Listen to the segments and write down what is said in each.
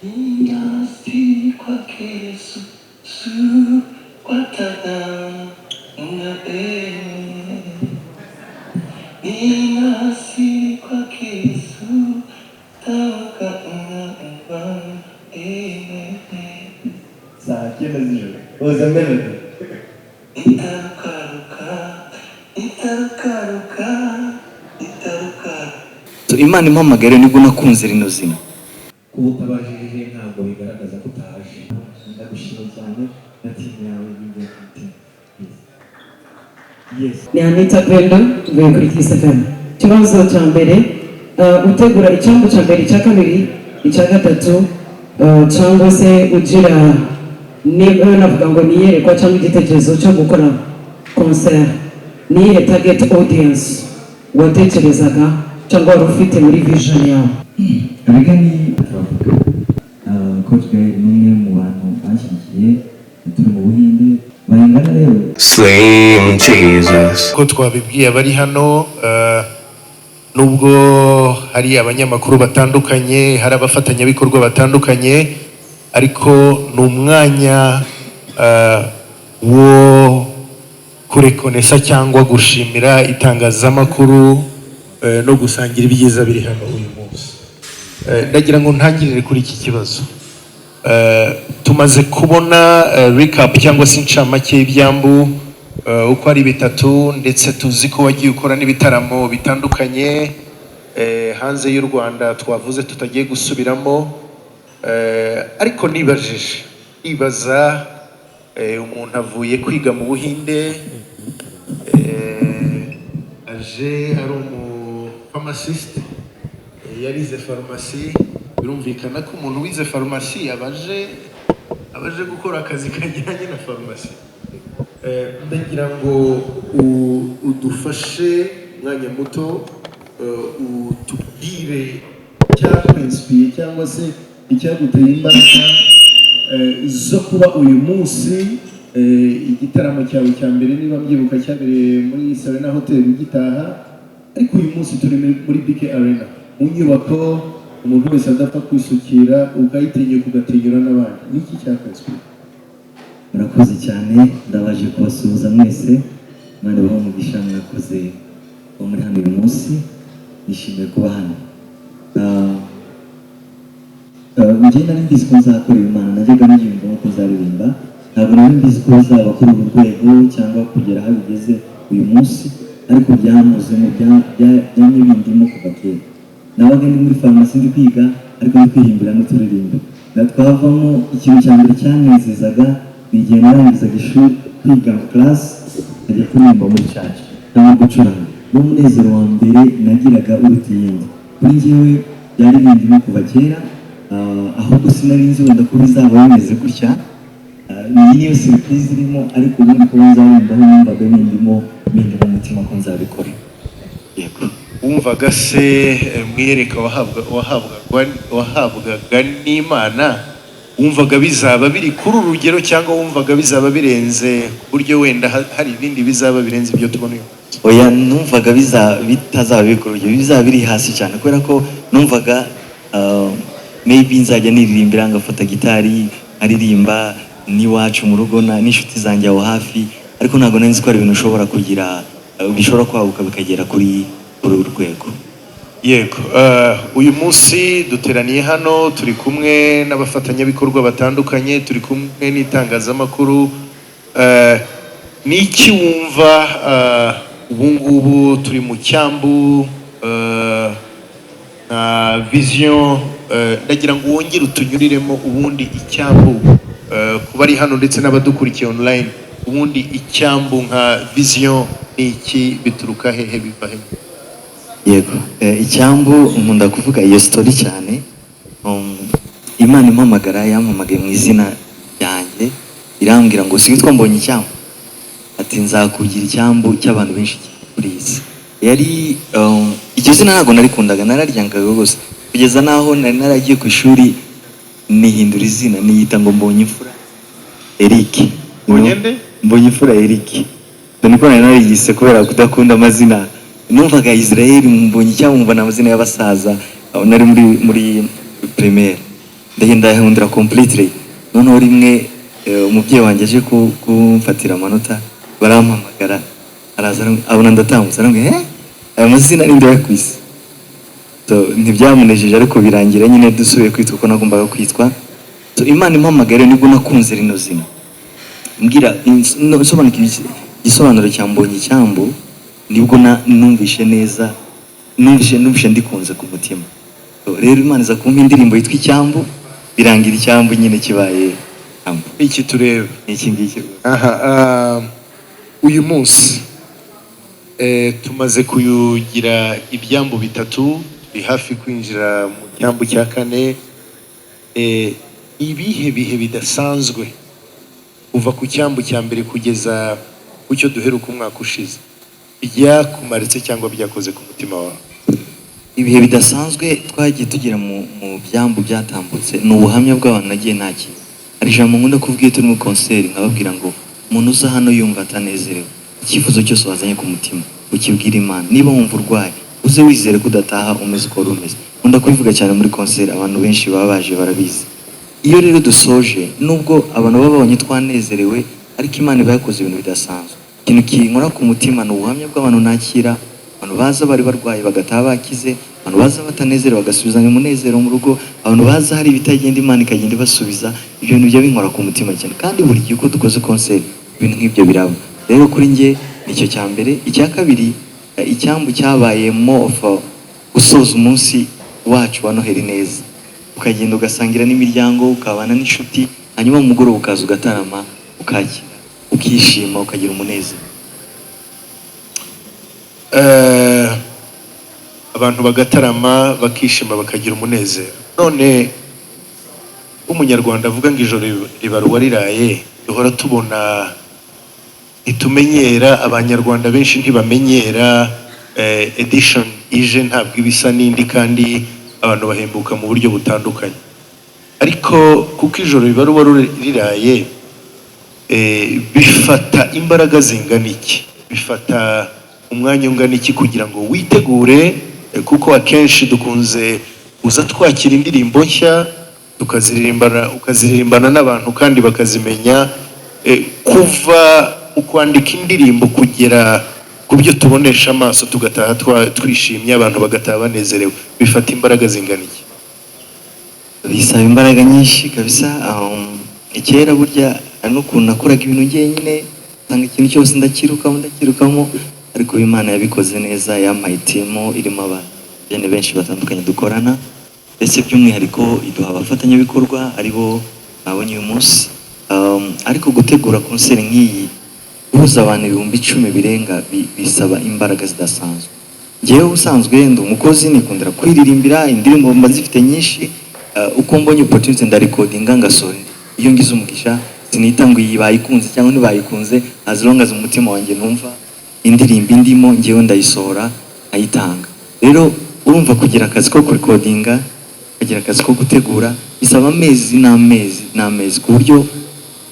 Ninasi kwake Yesu su kwatana na Ninasi kwake Yesu tawaka na 9:00 z'ijoro. It was a melody. Itarukaruka, itarukaruka, itaruka. So, Imana impamagara nibwo nakunze rino zina. Kuba utabajije ntabwo bigaragaza ko utaje. Ndagushimiye cyane na team yawe y'ingenzi ku mutima. Yes. Ni Anita Pendo, mvuye kuri Kiss FM. Ikibazo cya mbere, utegura icyambu cya mbere, icya kabiri, icya gatatu, cyangwa se ugira niba navuga ngo niyerekwa cyangwa igitekerezo cyo gukora concert, niyihe target audience watekerezaga cyangwa wari ufite muri vision yawe? Reagan turavuga. Coach Gael ni umwe mu bantu banshyigikiye turi mu Buhinde bayingana rero. Slim Jesus. Ko twabibwiye abari hano, nubwo hari abanyamakuru batandukanye, hari abafatanyabikorwa batandukanye, ariko ni umwanya wo kurekonesa cyangwa gushimira itangazamakuru no gusangira ibyiza biri hano uyu munsi. Ndagira ngo ntangirire kuri iki kibazo. Tumaze kubona recap cyangwa se incamake y'ibyambu uko ari bitatu, ndetse tuzi ko wagiye ukora n'ibitaramo bitandukanye hanze y'u Rwanda twavuze tutagiye gusubiramo. Ariko nibajije, nibaza, umuntu avuye kwiga mu Buhinde, aje ari umu pharmacist, yarize farumasi. Birumvikana ko umuntu wize farumasi aba aje gukora akazi kajyanye na farumasi. Ndagira ngo udufashe umwanya muto, utubwire icyakwinspiye cyangwa se icyaguteye imbaraga zo kuba uyu munsi, igitaramo cyawe cya mbere, niba mbyibuka, cyabereye muri Serena Hotel ugitaha, ariko uyu munsi turi muri BK Arena, mu nyubako umuntu wese adapfa kwisukira, ukayitinyuka ugatinyura n'abandi. Ni iki cyakozwe? Murakoze cyane, ndabaje kubasuhuza mwese. Imana ibahe umugisha, mwakoze kuba muri hano uyu munsi. Nishimiye kuba hano. Njye nari mbizi ko nzakorera Imana, najyaga mbyiyumvamo ko nzaririmba. Ntabwo nari mbizi ko bizaba kuri uru rwego cyangwa kugera aho bigeze uyu munsi, ariko byamuzemo, byamye bindimo kuva kera. Nabaga ndi muri farumasi ndi kwiga, ariko ndi kwihimbira n'uturirimbo na twavamo. Ikintu cya mbere cyanezezaga ni igihe narangizaga ishuri, kwiga class, nkajya kuririmba muri church cyangwa gucuranga. Niwo munezero wa mbere nagiraga uruta iyindi kuri njyewe. Byari bindimo kuva kera, ahubwo sinari nzi wenda ko bizaba bimeze gutya. Iyi niyo surprise irimo, ariko ubundi kuba nzaririmbaho numvaga bindimo umutima ko nzabikora, yego. Wumvaga se mwiyereka wahabwaga n'Imana, wumvaga bizaba biri kuri uru rugero cyangwa wumvaga bizaba birenze, ku buryo wenda hari ibindi bizaba birenze ibyo tubona uyu munsi? Oya, numvaga bitazaba biri ku rugero, bizaba biri hasi cyane, kubera ko numvaga maybe nzajya niririmbira, ngafata gitari nkaririmba n'iwacu mu rugo n'inshuti zanjye aho hafi, ariko ntabwo nari nzi ko hari ibintu ushobora kugira, bishobora kwaguka bikagera kuri uru rwego. Yego, uyu munsi duteraniye hano turi kumwe n'abafatanyabikorwa batandukanye, turi kumwe n'itangazamakuru. Ni iki wumva, ubu ngubu turi mu cyambu, nka vision, ndagira ngo wongere utunyuriremo ubundi icyambu, ku bari hano ndetse n'abadukurikiye online, ubundi icyambu nka vision ni iki? Bituruka hehe? Biva hehe? Yego, icyambu nkunda kuvuga iyo story cyane. Imana impamagara yampamagaye mu izina ryanjye, irambwira ngo: "Si witwa Mbonye Icyambu?" Ati: "Nzakugira icyambu cy'abantu benshi kuri iyi si." Yari iryo zina ntabwo narikundaga, nararyangaga rwose, kugeza n'aho nari naragiye ku ishuri nihindura izina, niyita ngo Mbonye Imfura Eric. Mbonye nde? Mbonye Imfura Eric. Niko nari nariyise kubera kudakunda amazina. Numvaga Israel Mbonye cyangwa nkumva ni amazina y'abasaza. Aho nari muri primaire. Ndagenda ndayahindura completely. Noneho rimwe umubyeyi wanjye aje kumfatira amanota, barampamagara, araza abona ndatambutse, arambwira: "Eh, aya mazina ni nde ku isi?" So, ntibyamunejeje, ariko birangira nyine dusubiye kwitwa uko nagombaga kwitwa. So, Imana impamagaye rero nibwo nakunze rino zina. Mbwira nsobanukirwa igisobanuro cya Mbonye Icyambu, nibwo numvishe neza, numvishe ndikunze ku mutima. So, rero Imana iza kumpa indirimbo yitwa Icyambu, birangira icyambu nyine kibaye cyambu. Iki tureba? Ni iki ngiki rwose. Aha, uyu munsi tumaze kuyugira ibyambu bitatu, turi hafi kwinjira mu cyambu cya kane. Ibihe bihe bidasanzwe kuva ku cyambu cya mbere kugeza ku cyo duheruka umwaka ushize byakumaritse cyangwa byakoze ku mutima wawe? Ibihe bidasanzwe twagiye tugira mu byambu byatambutse ni ubuhamya bw'abantu nagiye nakira. Hari ijambo nkunda kuvuga iyo turi muri concert, nkababwira ngo umuntu uza hano yumva atanezerewe, icyifuzo cyose wazanye ku mutima ukibwira Imana. Niba wumva urwaye, uze wizere ko udataha umeze uko wari umeze. Nkunda kubivuga cyane muri concert, abantu benshi baba baje barabizi. Iyo rero dusoje, nubwo abantu baba babonye twanezerewe, ariko Imana iba yakoze ibintu bidasanzwe. Ikintu kinkora ku mutima ni ubuhamya bw'abantu nakira, abantu baza bari barwaye bagataha bakize, abantu baza batanezerewe bagasubizanya umunezero mu rugo, abantu baza hari ibitagenda Imana ikagenda ibasubiza. Ibyo bintu bijya binkora ku mutima cyane, kandi buri gihe uko dukoze concert ibintu nk'ibyo biraba. Rero kuri njye nicyo cya mbere. Icya kabiri, icyambu cyabaye more of a gusoza umunsi wacu wa Noheli neza, ukagenda ugasangira n'imiryango, ukabana n'inshuti, hanyuma mu mugoroba ukaza ugatarama, ukakira, ukishima, ukagira umunezero. Abantu bagatarama, bakishima, bakagira umunezero. None umunyarwanda avuga ngo ijoro ribara uwariraye. Duhora tubona ntitumenyera, Abanyarwanda benshi ntibamenyera edition ije ntabwo iba isa n'indi, kandi abantu bahembuka mu buryo butandukanye. Ariko kuko ijoro ribara uwariraye, bifata imbaraga zingana iki, bifata umwanya ungana iki kugira ngo witegure? Kuko akenshi dukunze kuza twakira indirimbo nshya, tukaziririmbana, ukaziririmbana n'abantu kandi bakazimenya. Kuva ukwandika indirimbo kugera ku byo tubonesha amaso, tugataha twishimye, abantu bagataha banezerewe, bifata imbaraga zingana iki? Bisaba imbaraga nyinshi kabisa. Kera burya hari n'ukuntu nakoraga ibintu njyenyine, usanga ikintu cyose ndakirukamo, ndakirukamo, ariko Imana yabikoze neza, yampaye team irimo abajene benshi batandukanye dukorana, ndetse by'umwihariko iduha abafatanyabikorwa aribo nabonye uyu munsi. Ariko gutegura concert nk'iyi, guhuza abantu 10,000 birenga, bisaba imbaraga zidasanzwe. Njyewe ubusanzwe ndi umukozi, nikundira kwiririmbira indirimbo, mba zifite nyinshi. Uko mbonye opportunity ndarecordinga, ngasohora indi. Iyo ngize umugisha sinita ngo iyi bayikunze cyangwa ntibayikunze, as long as umutima wanjye numva indirimbo indimo, njyewe ndayisohora nkayitanga. Rero urumva kugira akazi ko kurecordinga, kugira akazi ko gutegura, bisaba amezi n'amezi n'amezi, ku buryo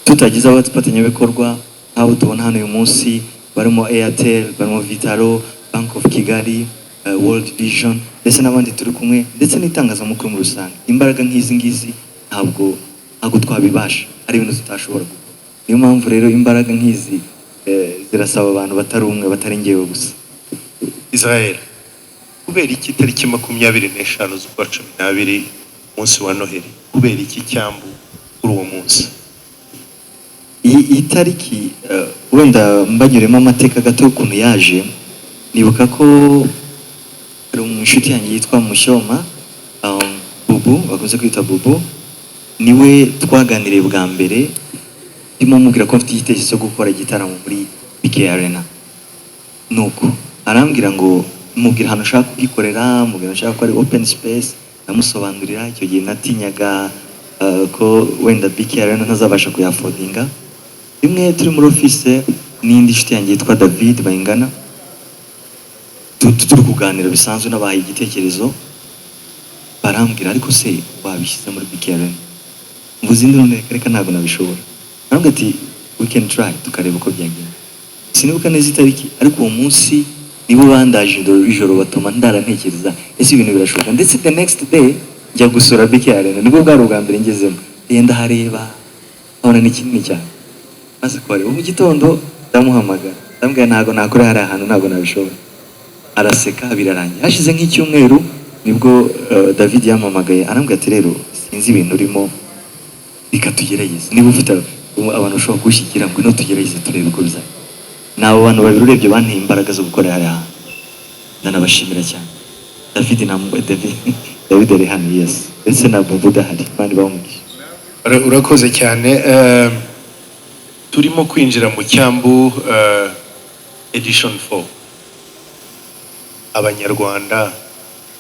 tutagize abafatanyabikorwa nk'abo tubona hano uyu munsi, barimo Airtel, barimo Vitalo, Bank of Kigali, World Vision, ndetse n'abandi turi kumwe, ndetse n'itangazamakuru muri rusange, imbaraga nk'izi ngizi ntabwo twabibasha, ari ibintu tutashobora gukora. Niyo mpamvu rero imbaraga nk'izi zirasaba abantu batari umwe, batari njyewe gusa. Israel, kubera iki itariki 25 z'ukwa 12, umunsi wa Noheli? Kubera iki cyambu kuri uwo munsi? Iyi tariki, wenda mbanyuremo amateka gato y'ukuntu yaje. Nibuka ko hari inshuti yanjye yitwa Mushyoma, Bubu, bakunze kwita Bubu, niwe twaganiriye bwa mbere, ndimo mubwira ko mfite igitekerezo cyo gukora igitaramo muri BK Arena. Nuko arambwira ngo, mubwira ahantu ushaka kugikorera, mubwira nshaka ko ari open space, ndamusobanurira. Icyo gihe natinyaga ko wenda BK Arena ntazabasha kuyaffordinga. Rimwe turi muri office n'indi nshuti yanjye yitwa David Bayingana, turi kuganira bisanzwe, nabahaye igitekerezo, barambwira: "Ariko se wabishyize muri BK Arena?" Mvuze indi none: "Reka reka, ntabwo nabishobora." Arambwira ati: "We can try, tukareba uko byagenda." Sinibuka neza itariki, ariko uwo munsi nibo bandaje ijoro, batuma ndara ntekereza: ese ibintu birashoboka? Ndetse the next day Njya gusura BK Arena, nibwo bwari ubwa mbere ngezemo. Ngenda hareba, nkabona ni kinini cyane. Maze kuhareba mu gitondo, ndamuhamagara, ndamubwira: "Ntabwo nakora hariya hantu, ntabwo nabishobora." Araseka, birarangira. Hashize nk'icyumweru nibwo David yampamagaye, arambwira ati: "Rero sinzi ibintu urimo, reka tugerageze. Niba ufite abantu ushobora gushyigikira, ngwino tugerageze turebe uko bizaba." Ni abo bantu babiri urebye banteye imbaraga zo gukora hariya hantu. Ndanabashimira cyane. David na David ari hano, yes, ndetse na Bubu udahari. Imana ibahe umugisha. Urakoze cyane. Turimo kwinjira mu cyambu edition 4. Abanyarwanda,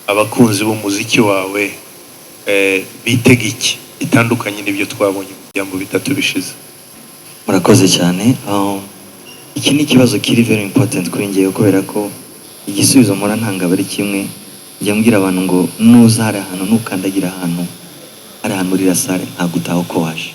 abakunzi b'umuziki wawe, bitega iki bitandukanye n'ibyo twabonye mu byambu bitatu bishize? Murakoze cyane. Iki ni ikibazo kiri very important kuri ngewe, kubera ko igisubizo mpora ntanga aba ari kimwe. Njya mbwira abantu ngo nuza hari ahantu, nukandagira ahantu hari ahantu muri salle, ntabwo utaha uko waje.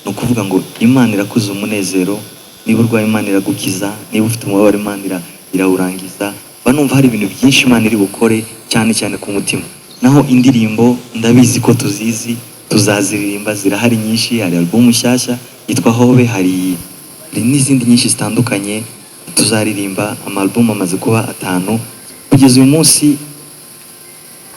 Ni ukuvuga ngo Imana irakuza umunezero. Niba urwaye, Imana iragukiza. Niba ufite umubabaro, Imana irawurangiza. Mba numva hari ibintu byinshi Imana iri bukore, cyane cyane ku mutima. Naho indirimbo, ndabizi ko tuzizi, tuzaziririmba, zirahari nyinshi. Hari album nshyashya yitwa Hobe, hari n'izindi nyinshi zitandukanye tuzaririmba. Ama album amaze kuba atanu kugeza uyu munsi.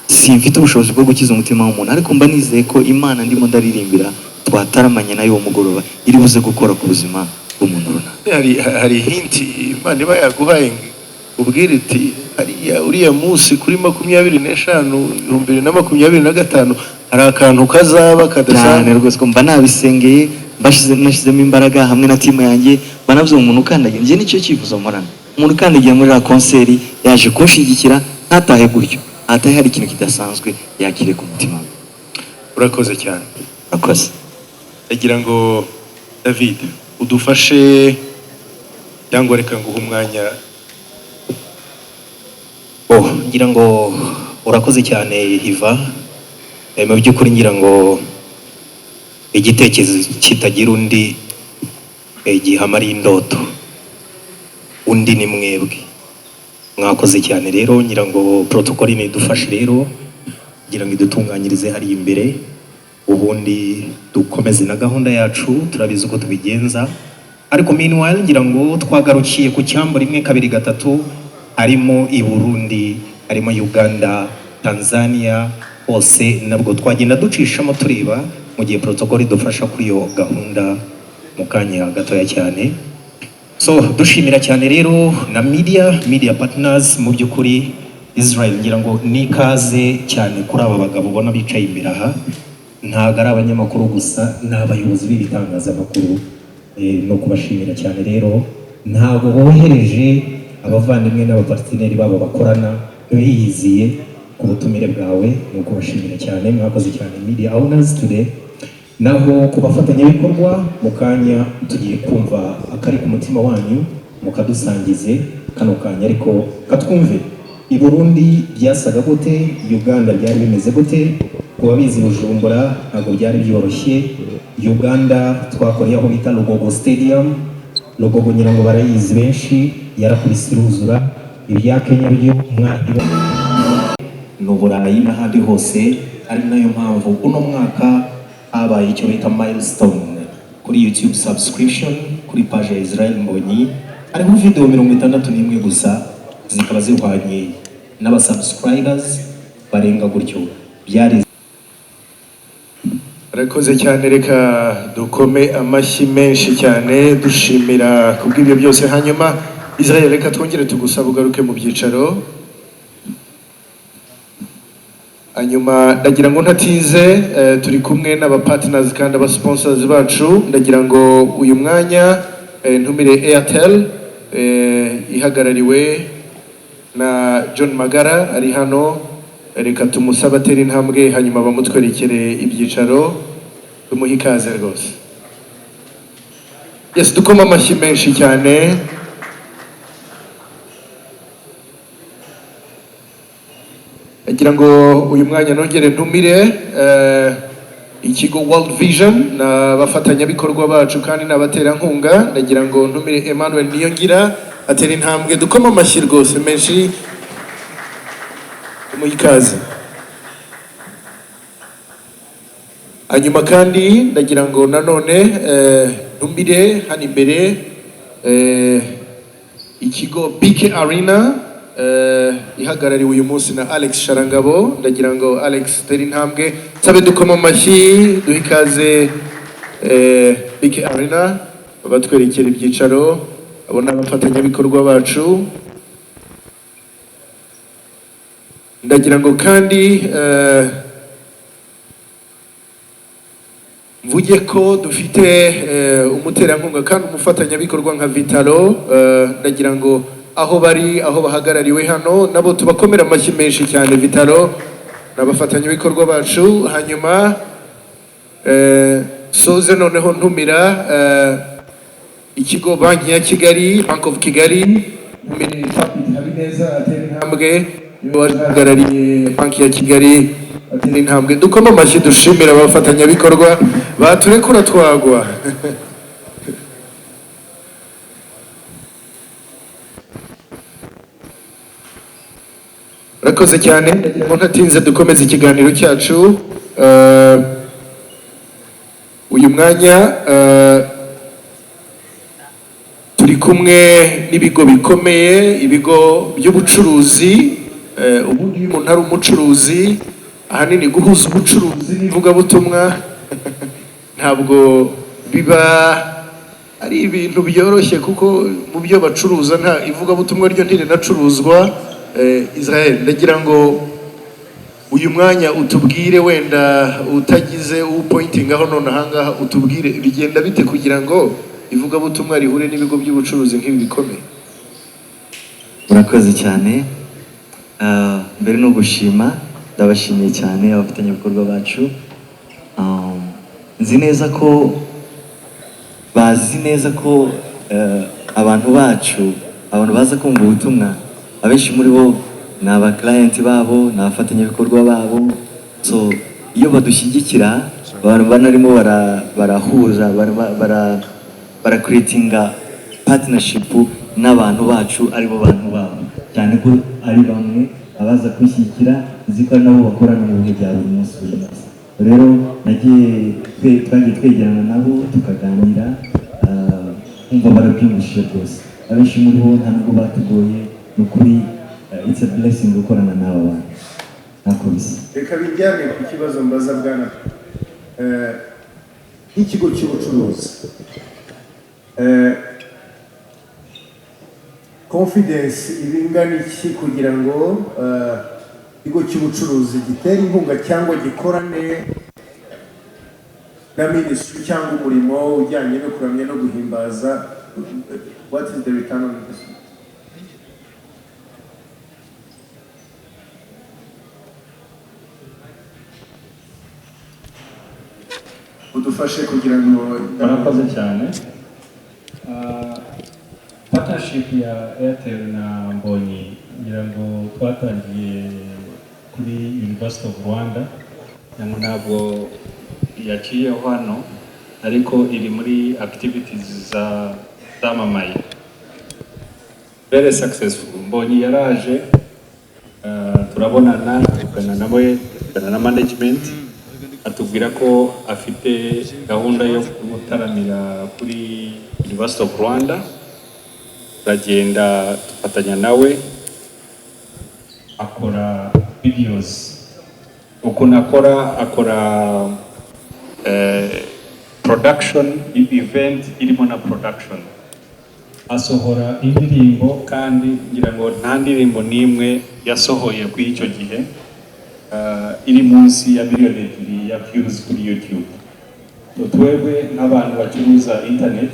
Simfite ubushobozi bwo gukiza umutima w'umuntu, ariko mba nizeye ko Imana ndimo ndaririmbira, twataramanye nayo uwo mugoroba, iri buze gukora ku buzima bw'umuntu runaka. Hari hint Imana iba yaguhaye ngo ubwire iti: "Hariya uriya munsi kuri 25 2025 hari akantu kazaba Cyane kadasanzwe"? rwose, ko mba nabisengeye, nashyizemo imbaraga hamwe na team yanjye. Mba navuze ngo umuntu ukandagiye, njye nicyo cyifuzo mporana, umuntu ukandagiye muri la concert yaje kunshyigikira, ntatahe gutyo, atahe hari ikintu kidasanzwe yakiriye ku mutima we. Urakoze cyane. Urakoze. Ndagira ngo David udufashe, cyangwa reka nguhe umwanya. Oh, ngira ngo urakoze cyane, Hiva. Mu by'ukuri ngira ngo igitekerezo kitagira undi gihama ari indoto. Undi ni mwebwe. Mwakoze cyane rero. Ngira ngo protocol nidufashe rero kugira ngo idutunganyirize hariya imbere, ubundi dukomeze na gahunda yacu. Turabizi uko tubigenza, ariko meanwhile ngira ngo twagarukiye ku cyambu rimwe, kabiri, gatatu, harimo i Burundi, harimo Uganda, Tanzania, hose nabwo twagenda ducishamo tureba mu gihe protocol idufasha kuri iyo gahunda mu kanya gatoya cyane. So dushimira cyane rero na media partners. Mu by'ukuri Israel, ngira ngo ni ikaze cyane kuri aba bagabo ubona bicaye imbere aha. Ntabwo ari abanyamakuru gusa, ni abayobozi b'ibitangazamakuru. No kubashimira cyane rero, ntabwo bohereje abavandimwe n'abapartneri babo bakorana biyiziye ku butumire bwawe. Ni ukubashimira cyane, mwakoze cyane, media owners today. Naho ku bafatanyabikorwa, mu kanya tugiye kumva akari ku mutima wanyu mukadusangize kano kanya, ariko katwumve i Burundi byasaga gute, Uganda byari bimeze gute? Ku babizi, Bujumbura ntabwo byari byoroshye. Uganda twakoreye aho bita Lugogo Stadium. Lugogo ngira ngo barayizi benshi, yarakubise iruzura. Ibya Kenya byo mwari ni Uburayi n'ahandi hose, ari nayo mpamvu uno mwaka habaye icyo bita milestone kuri YouTube subscription. Kuri page ya Israel Mbonyi hariho video 61 gusa, zikaba zihwanye n'abasubscribers barenga gutyo. Byari Urakoze cyane. Reka dukome amashyi menshi cyane dushimira kubw'ibyo byose. Hanyuma Israel, reka twongere tugusaba ugaruke mu byicaro. Hanyuma ndagira ngo ntatinze, turi kumwe n'aba partners kandi aba sponsors bacu. Ndagira ngo uyu mwanya ntumire Airtel, ihagarariwe na John Magara ari hano. Reka tumusabe atere intambwe, hanyuma bamutwerekere ibyicaro, tumuhe ikaze rwose. Yes, dukoma amashyi menshi cyane. Ndagira ngo uyu mwanya nongere ntumire ikigo World Vision n'abafatanyabikorwa bacu kandi n'abaterankunga. Ndagira ngo ntumire Emmanuel Niyongira atera intambwe, dukoma amashyi rwose menshi, tumuhe ikaze. Hanyuma kandi ndagira ngo nanone ntumire hano imbere ikigo BK Arena, ihagarariwe uyu munsi na Alex Sharangabo. Ndagira ngo Alex tere intambwe, nsabe dukoma amashyi, duhe ikaze BK Arena, batwerekera ibyicaro. Abo ni abafatanyabikorwa bacu. Ndagira ngo kandi mvuge ko dufite umuterankunga kandi umufatanyabikorwa nka Vitalo. Ndagira ngo aho bari, aho bahagarariwe hano, nabo tubakomera amashyi menshi cyane. Vitalo ni abafatanyabikorwa bacu. Hanyuma soze noneho ntumira ikigo Banki ya Kigali, Bank of Kigali. Ntumire Habineza atera intambwe, niwe wahagarariye Banki ya Kigali, atera intambwe. Dukoma amashyi, dushimira abafatanyabikorwa baturekura twagwa. Urakoze cyane. Ndagira ngo ntatinze dukomeze ikiganiro cyacu. Uyu mwanya turi kumwe n'ibigo bikomeye, ibigo by'ubucuruzi. Ubundi iyo umuntu ari umucuruzi, ahanini guhuza ubucuruzi n'ivugabutumwa ntabwo biba ari ibintu byoroshye, kuko mu byo bacuruza nta ivugabutumwa ryo ntirinacuruzwa. Israel, ndagira ngo uyu mwanya utubwire, wenda utagize upointingaho none ahangaha, utubwire bigenda bite kugira ngo ivugabutumwa rihure n'ibigo by'ubucuruzi nk'ibi bikomeye? Murakoze cyane. Mbere no gushima, ndabashimiye cyane abafatanyabikorwa bacu. Nzi neza ko bazi neza ko abantu bacu, abantu baza kumva ubutumwa, abenshi muri bo ni abaklayenti babo, ni abafatanyabikorwa babo. So iyo badushyigikira, abantu banarimo barahuza, barakuritinga partnership n'abantu bacu, aribo bantu babo, cyane ko ari bamwe abaza kwishyigikira, nzi ko ari nabo bakorana mu bihe bya buri munsi buri munsi. Rero twagiye twegerana nabo tukaganira, kumva barabyumvishije rwose. Abenshi muri bo nta nubwo batugoye, ni ukuri, it's a blessing gukorana n'aba bantu, ntako bisa. Reka bijyane ku kibazo mbaza bwana nk'ikigo cy'ubucuruzi, confidence iba ingana iki kugira ngo ikigo cy'ubucuruzi gitere inkunga cyangwa gikorane na ministry cyangwa umurimo ujyanye no kuramya no guhimbaza? What is the return on investment? Udufashe kugira ngo Murakoze cyane. Partnership ya Airtel na Mbonyi, ngira ngo twatangiye kuri University of Rwanda, ngira ngo ntabwo yaciyeho hano, ariko iri muri activities za zamamaye, very successful. Mbonyi yaraje, turabonana, tuvugana nawe, tuvugana na management, atubwira ko afite gahunda yo gutaramira kuri University of Rwanda. Turagenda dufatanya nawe, akora videos. Ukuntu akora production event irimo na production, asohora indirimbo, kandi ngira ngo nta ndirimbo n'imwe yasohoye kuri icyo gihe iri munsi ya 2 miliyoni ya views kuri YouTube. So, twebwe nk'abantu bacuruza internet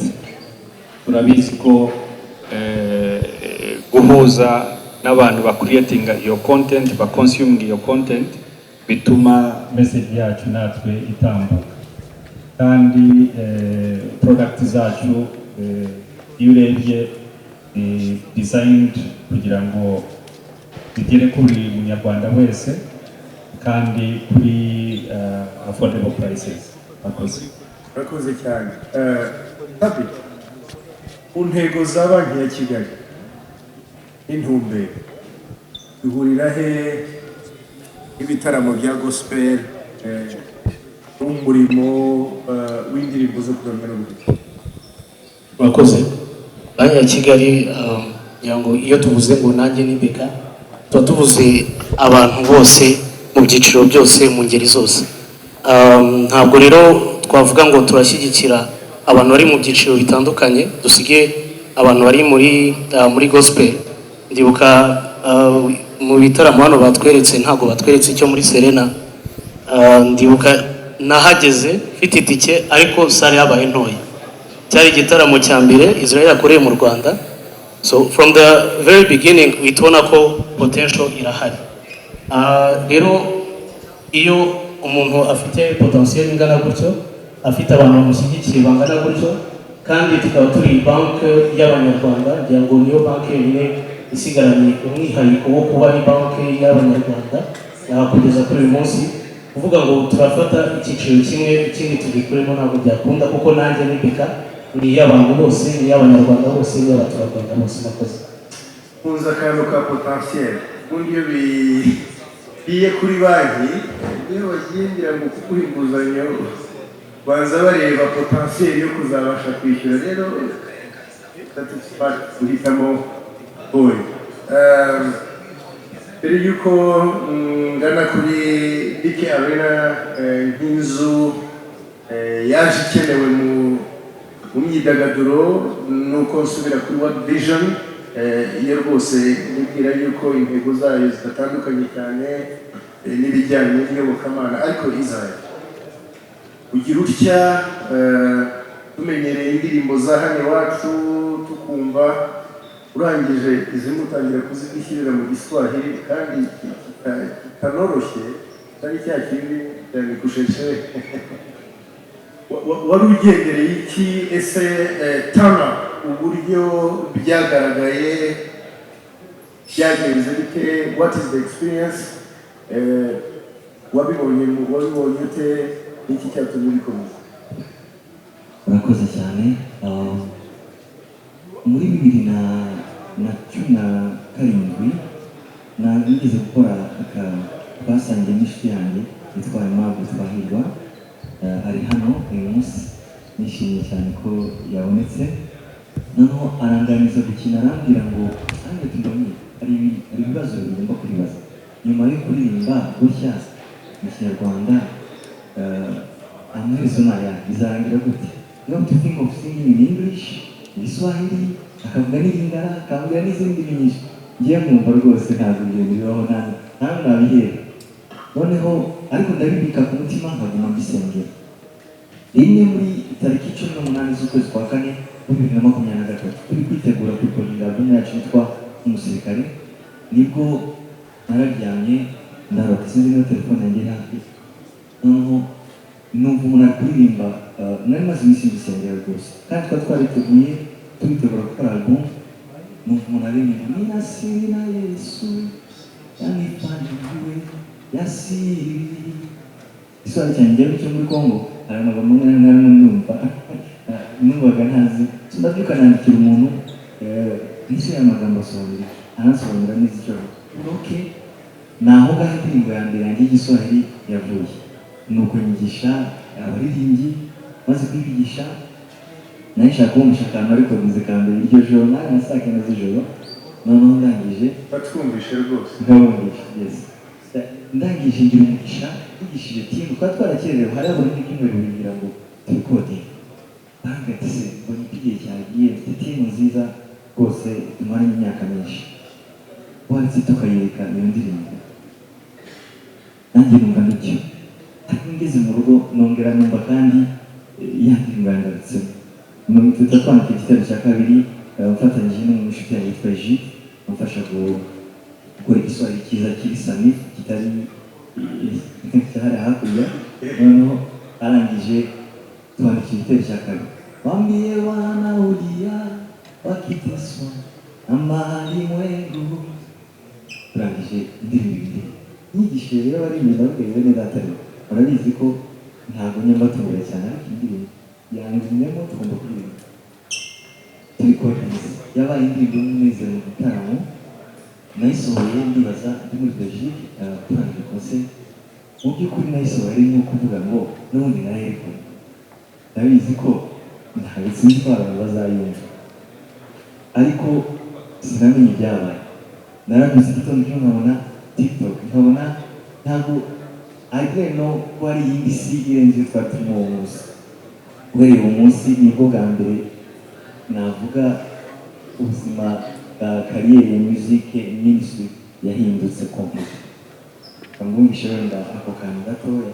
turabizi ko guhuza n'abantu bacreatinga iyo content, baconsuminga iyo content, bituma message yacu natwe itambuka. Kandi product zacu, iyo urebye, ni designed kugira ngo zigere kuri munyarwanda wese kandi kuri affordable prices. Murakoze. Urakoze cyane. Tabi, mu ntego za Banki ya Kigali n'intumbero, bihurira he ibitaramo bya gospel? w'umurimo w'indirimbo zo kuramya no guhimbaza. Murakoze. Banki ya Kigali, ngira ngo iyo tuvuze ngo "Nanjye ni BK", tuba tuvuze abantu bose, mu byiciro byose, mu ngeri zose. Ntabwo rero twavuga ngo turashyigikira abantu bari mu byiciro bitandukanye, dusige abantu bari muri gospel. Ndibuka mu bitaramo hano batweretse, ntabwo batweretse icyo muri Serena. Ndibuka nahageze mfite itike, ariko salle yabaye ntoya. Cyari igitaramo cya mbere Israel yakoreye mu Rwanda. So from the very beginning uhita ubona ko potential irahari. Rero iyo umuntu afite potential ingana gutyo, afite abantu bamushyigikiye bangana gutyo, kandi tukaba turi banki y'Abanyarwanda, ngira ngo niyo banki yonyine isigaranye umwihariko wo kuba ari banki y'Abanyarwanda kugeza kuri uyu munsi. Kuvuga ngo turafata icyiciro kimwe, ikindi tugikuremo, ntabwo byakunda, kuko "Nanjye ni BK" ni iy'abantu bose, ni iy'Abanyarwanda bose, ni iy'abaturarwanda bose. Murakoze. Nkunze akantu ka potentiel. Ubundi iyo bigiye kuri banki, iyo bagiye, ngira ngo kuguha inguzanyo baza bareba potentiel yo kuzabasha kwishyura. Rero that is smart guhitamo boy. Mbere y'uko ngana kuri BK Arena, nk'inzu yaje ikenewe mu myidagaduro, nuko nsubira kuri World Vision, iyo rwose nibwira yuko intego zayo zidatandukanye cyane n'ibijyanye n'iyobokamana. Ariko Israel, ugira utya, tumenyereye indirimbo za hano iwacu, tukumva urangije izimwe utangira kuzishyirira mu Giswahili, kandi kitanoroshye, kitari cya kindi cyane kusheshe. Wari ugendereye iki ese? Tana uburyo byagaragaye, byagenze bite? What is the experience? Wabibonye ute? Niki cyatumye ubikomeza? Urakoze cyane. Muri 2017 nigeze gukora aka twasangiye n'inshuti yanjye yitwa Aimable Twahirwa. Ari hano uyu munsi, nishimiye cyane ko yabonetse. Noneho aranganiza gukina, arambwira ngo nanjye tubonye hari ibibazo bigomba kuribaza nyuma yo kuririmba gutya mu Kinyarwanda, amaherezo ni aya, bizarangira gute? You have to think of singing in English, Igiswahili, akavuga n'Ilingala, akambwira n'izindi ndimi nyinshi. Ngiye nkumva rwose ntabwo ibyo bibaho, nta nabihera. Noneho ariko ndabibika ku mutima, nkaguma mbisengera. Rimwe muri tariki 18 z'ukwezi kwa kane muri 2023, turi kwitegura kurikodinga album yacu yitwa Umusirikare, nibwo nararyamye ndarota. Sinzi niba telefone yanjye iri hafi. Noneho numva umuntu ari kuririmba. Nari maze iminsi mbisengera rwose, kandi twari twariteguye, tubitegura gukora album. Numva umuntu aririmba "Nina siri na Yesu yanifanya niwe yasiri". Igiswahili cyanjye njyewe cyo muri Congo, hari amagambo amwe n'amwe numvaga ntazi. So ndabyuka nandikira umuntu, ese aya magambo asobanura iki? Aransobanurira neza icyo avuga. Okay, ni aho ngaho indirimbo ya mbere yanjye y'Igiswahili yavuye. Nuko nyigisha abaririmbyi. Maze kuyibigisha, nari nshaka kubumvisha akantu, ariko bize ka mbere iryo joro nari nka saa 9 z'ijoro. Noneho ndangije Batwumvishe rwose. Nkabumvisha, yes. Ndangije ngira umugisha, nigishije team, twari twarakererewe, hari habura n'ibyumweru 2 ngira ngo tubikodinge. Barambwira ati: "Se mbonye ko igihe cyagiye, mfite team nziza rwose tumaranye imyaka myinshi, waretse tukayereka iyo ndirimbo?" Nanjye numva nicyo, ariko ngeze mu rugo nongera numva kandi ya ndirimbo yangarutsemo. Tuhita twandika igitero cya kabiri, mfatanyije n'umushuti yanjye yitwa Egide, amfasha gukora Igiswahili cyiza kiri sanifu, kitari cyahari hakurya. Noneho arangije twandika igitero cya kabiri: "Wambie wanaulia wakiteswa na malimwengu." Turangije indirimbo ibiri nyigishije. Rero abaririmbyi ndababwira: "Bene data, rero murabizi ko ntabwo njya mbatungura cyane, ariko indirimbo yangumyemo, tugomba kuririmba." Tubikodinze, yabaye indirimbo y'umunezero mu gitaramo. Nayisohoye, ndibaza ndi muri Belgique, turangije concert. Mu by'ukuri nayisohoye ari nko kuvuga ngo n'ubundi narayerekanye, ndabizi ko ntabwo, sinzi ko abantu bazayumva, ariko sinamenye ibyabaye. Narabyutse igitondo kimwe nkabona TikTok, nkabona ntabwo, I didn't know ko hari iyindi si irenze iyo twari turimo uwo munsi. Uhereye uwo munsi nibwo bwa mbere navuga ubuzima bwa career ya music ministry yahindutse complete. Mwumvishe wenda ako kantu gatoya.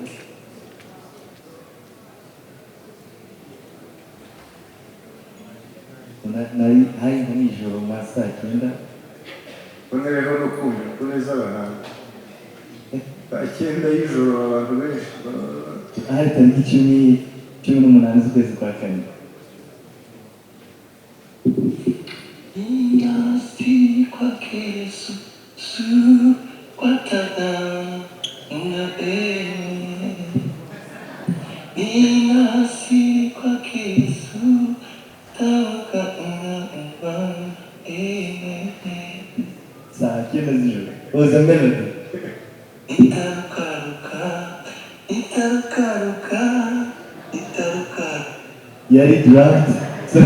Nari hari nka nijoro mu ma saa 9. Bonereho no kumva imvune z'abahanzi, saa 9 y'ijoro, abantu benshi Hari tariki 18 z'ukwezi kwa kane. Nasi kwake Yesu su kwatana na Ninasi kwake Yesu tawaka na Saa 9 z'ijoro. It was a melody. Itarukaruka, itarukaruka, itarukaruka. Yari draft. So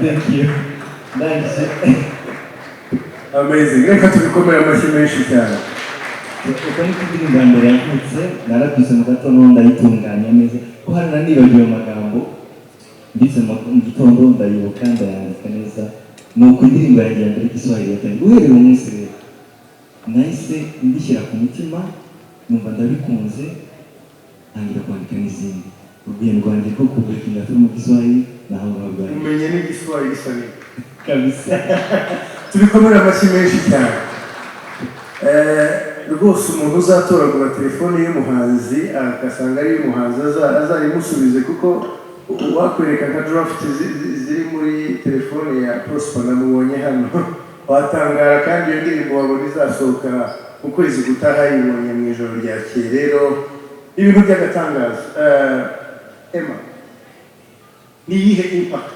thank you. Ndangije. Amazing, reka tubikomere amashyi menshi cyane. Uko niko indirimbo ya mbere yavutse. Narabyutse mu gatondo ndayitunganya neza, ko hari nanibagiwe amagambo. Mbyutse mu gitondo ndayibuka, ndayandika neza. Ni uko indirimbo yanjye ya mbere y'Igiswahili yatangiye. Uhereye uwo munsi rero nahise mbishyira ku mutima, numva ndabikunze, ntangira kwandika n'izindi. Urugendo rwanjye rwo kubreakinga through mu Giswahili ni aho ngaho rwari. Umenye n'Igiswahili sani. Kabisa. Tubikomere amashyi menshi cyane. Rwose umuntu uzatoragura telefone y'umuhanzi agasanga ari iy'umuhanzi azayimusubize, kuko wakwereka nka draft ziri muri telefone ya Prosper namubonye hano watangara, kandi iyo ndirimbo wabona izasohoka mu kwezi gutaha yibonye mu ijoro ryakeye. Rero ibintu by'agatangaza. Emma, ni iyihe impact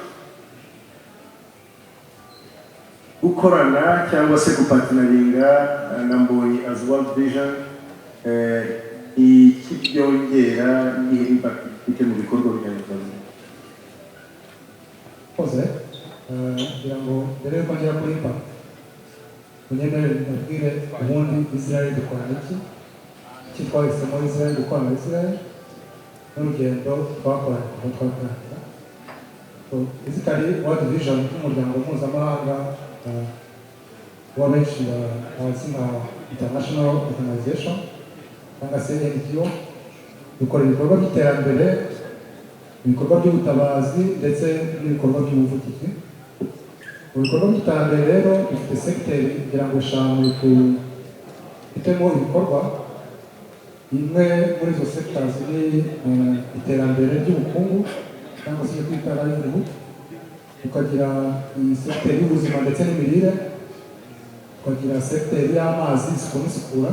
gukorana cyangwa se gupartneringa na Mbonyi as World Vision, iki byongera, iyihe impact bifite mu bikorwa byanyu bya buri munsi? Koze kugira ngo mbere yuko ngera kuri impact, munyemerere mbabwire ubundi Israel dukorana iki, iki twahisemo Israel, gukorana na Israel n'urugendo twakoranye kuva twatangira. So, basically World Vision nk'umuryango mpuzamahanga wa benshi bazi nka international organization cyangwa se NGO, dukora ibikorwa by'iterambere, ibikorwa by'ubutabazi ndetse n'ibikorwa by'ubuvugizi. Mu bikorwa by'iterambere rero dufite segiteri kugira ngo eshanu dufitemo ibikorwa. Imwe muri izo sectors ni iterambere ry'ubukungu cyangwa se icyo twita livelihood, tukagira iyi segiteri y'ubuzima ndetse n'imirire, tukagira segiteri y'amazi, isuku n'isukura,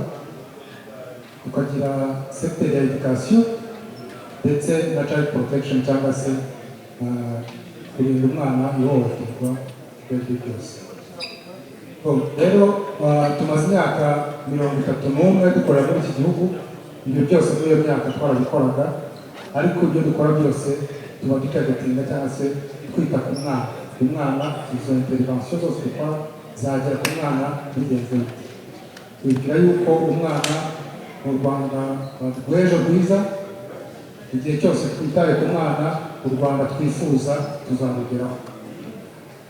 tukagira segiteri ya education ndetse na child protection cyangwa se kurinda umwana ihohoterwa iryo ari ryo ryose. So, rero tumaze imyaka 31 dukorera muri iki gihugu. Ibyo byose muri iyo myaka twarabikoraga, ariko ibyo dukora byose tuba dutargetinga cyangwa se twita ku mwana. Umwana, izo intervention zose dukora zagera ku mwana bigenze bite? Twibwira yuko umwana mu Rwanda rw'ejo rwiza, igihe cyose twitaye ku mwana, u Rwanda twifuza tuzarugeraho.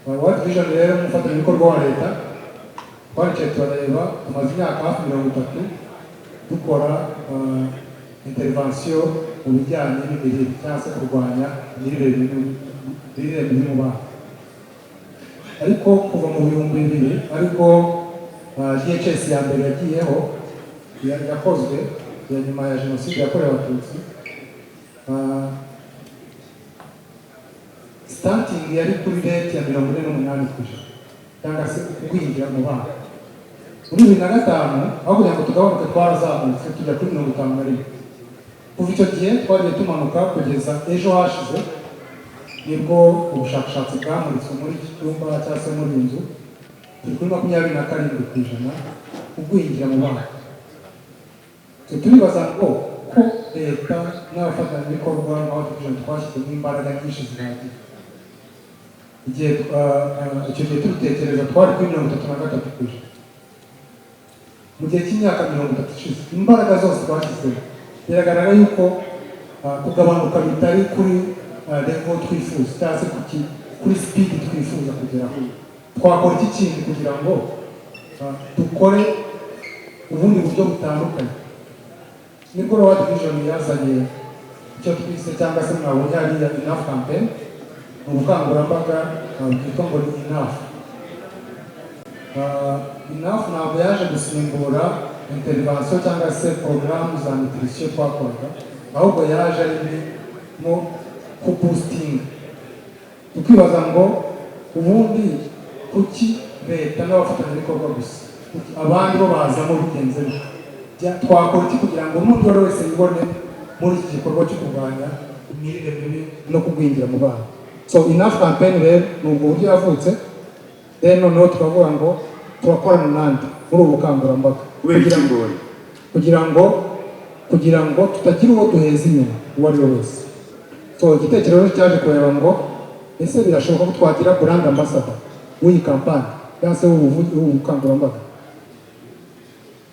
World Vision rero nk'umufatanyabikorwa wa leta twaricaye turareba, tumaze imyaka hafi 30 dukora intervention mu bijyanye n'imirire cyangwa se kurwanya imirire mibi mu bana. Ariko kuva mu 2000, ariko DHS ya mbere yagiyeho, yakozwe ya nyuma ya jenoside yakorewe Abatutsi, stunting yari kuri rate ya 48% cyangwa se kugwingira mu bana. Muri 2005, aho kugira ngo tugabanuke, twarazamutse tujya kuri 51. Kuva icyo gihe twagiye tumanuka kugeza ejo hashize, nibwo ubushakashatsi bwamuritswe muri iki cyumba cyangwa se muri iyi nzu, turi kuri 27% kugwingira mu bana. So turibaza ngo ko leta n'abafatanyabikorwa nka World Vision twashyizemo imbaraga nyinshi zihagije, igihe icyo gihe tubitekereza twari kuri 33%. Mu gihe cy'imyaka 30 ishize, imbaraga zose twashyizemo, biragaragara yuko kugabanuka bitari kuri level twifuza cyangwa se kuri speed twifuza kugeraho. Twakora iki kindi kugira ngo dukore ubundi buryo butandukanye? Nibwo World Vision yazanye icyo twise, cyangwa se mwabonye hariya, Enough campaign. Ni ubukangurambaga bwitwa ngo ni Enough. Enough ntabwo yaje gusimbura intervention cyangwa se porogaramu za nutrition twakoraga, ahubwo yaje ari nko kuboostinga. Tukibaza ngo ubundi kuki leta n'abafatanyabikorwa gusa? Kuki abandi bo bazamo bigenze bite? Twakora iki kugira ngo n'undi uwo ari we wese yibone muri iki gikorwa cyo kurwanya imirire mibi no kugwingira mu bana? So Enough campaign rero ni ubwo buryo yavutse. Then noneho tukavuga ngo turakorana nande muri ubu bukangurambaga? Kubera iki, Mbonyi? Kugira ngo tutagira uwo duheza inyuma uwo ari we wese. So igitekerezo cyaje kureba ngo ese birashoboka ko twagira brand ambassador w'iyi kampani cyangwa se w'ubu bukangurambaga?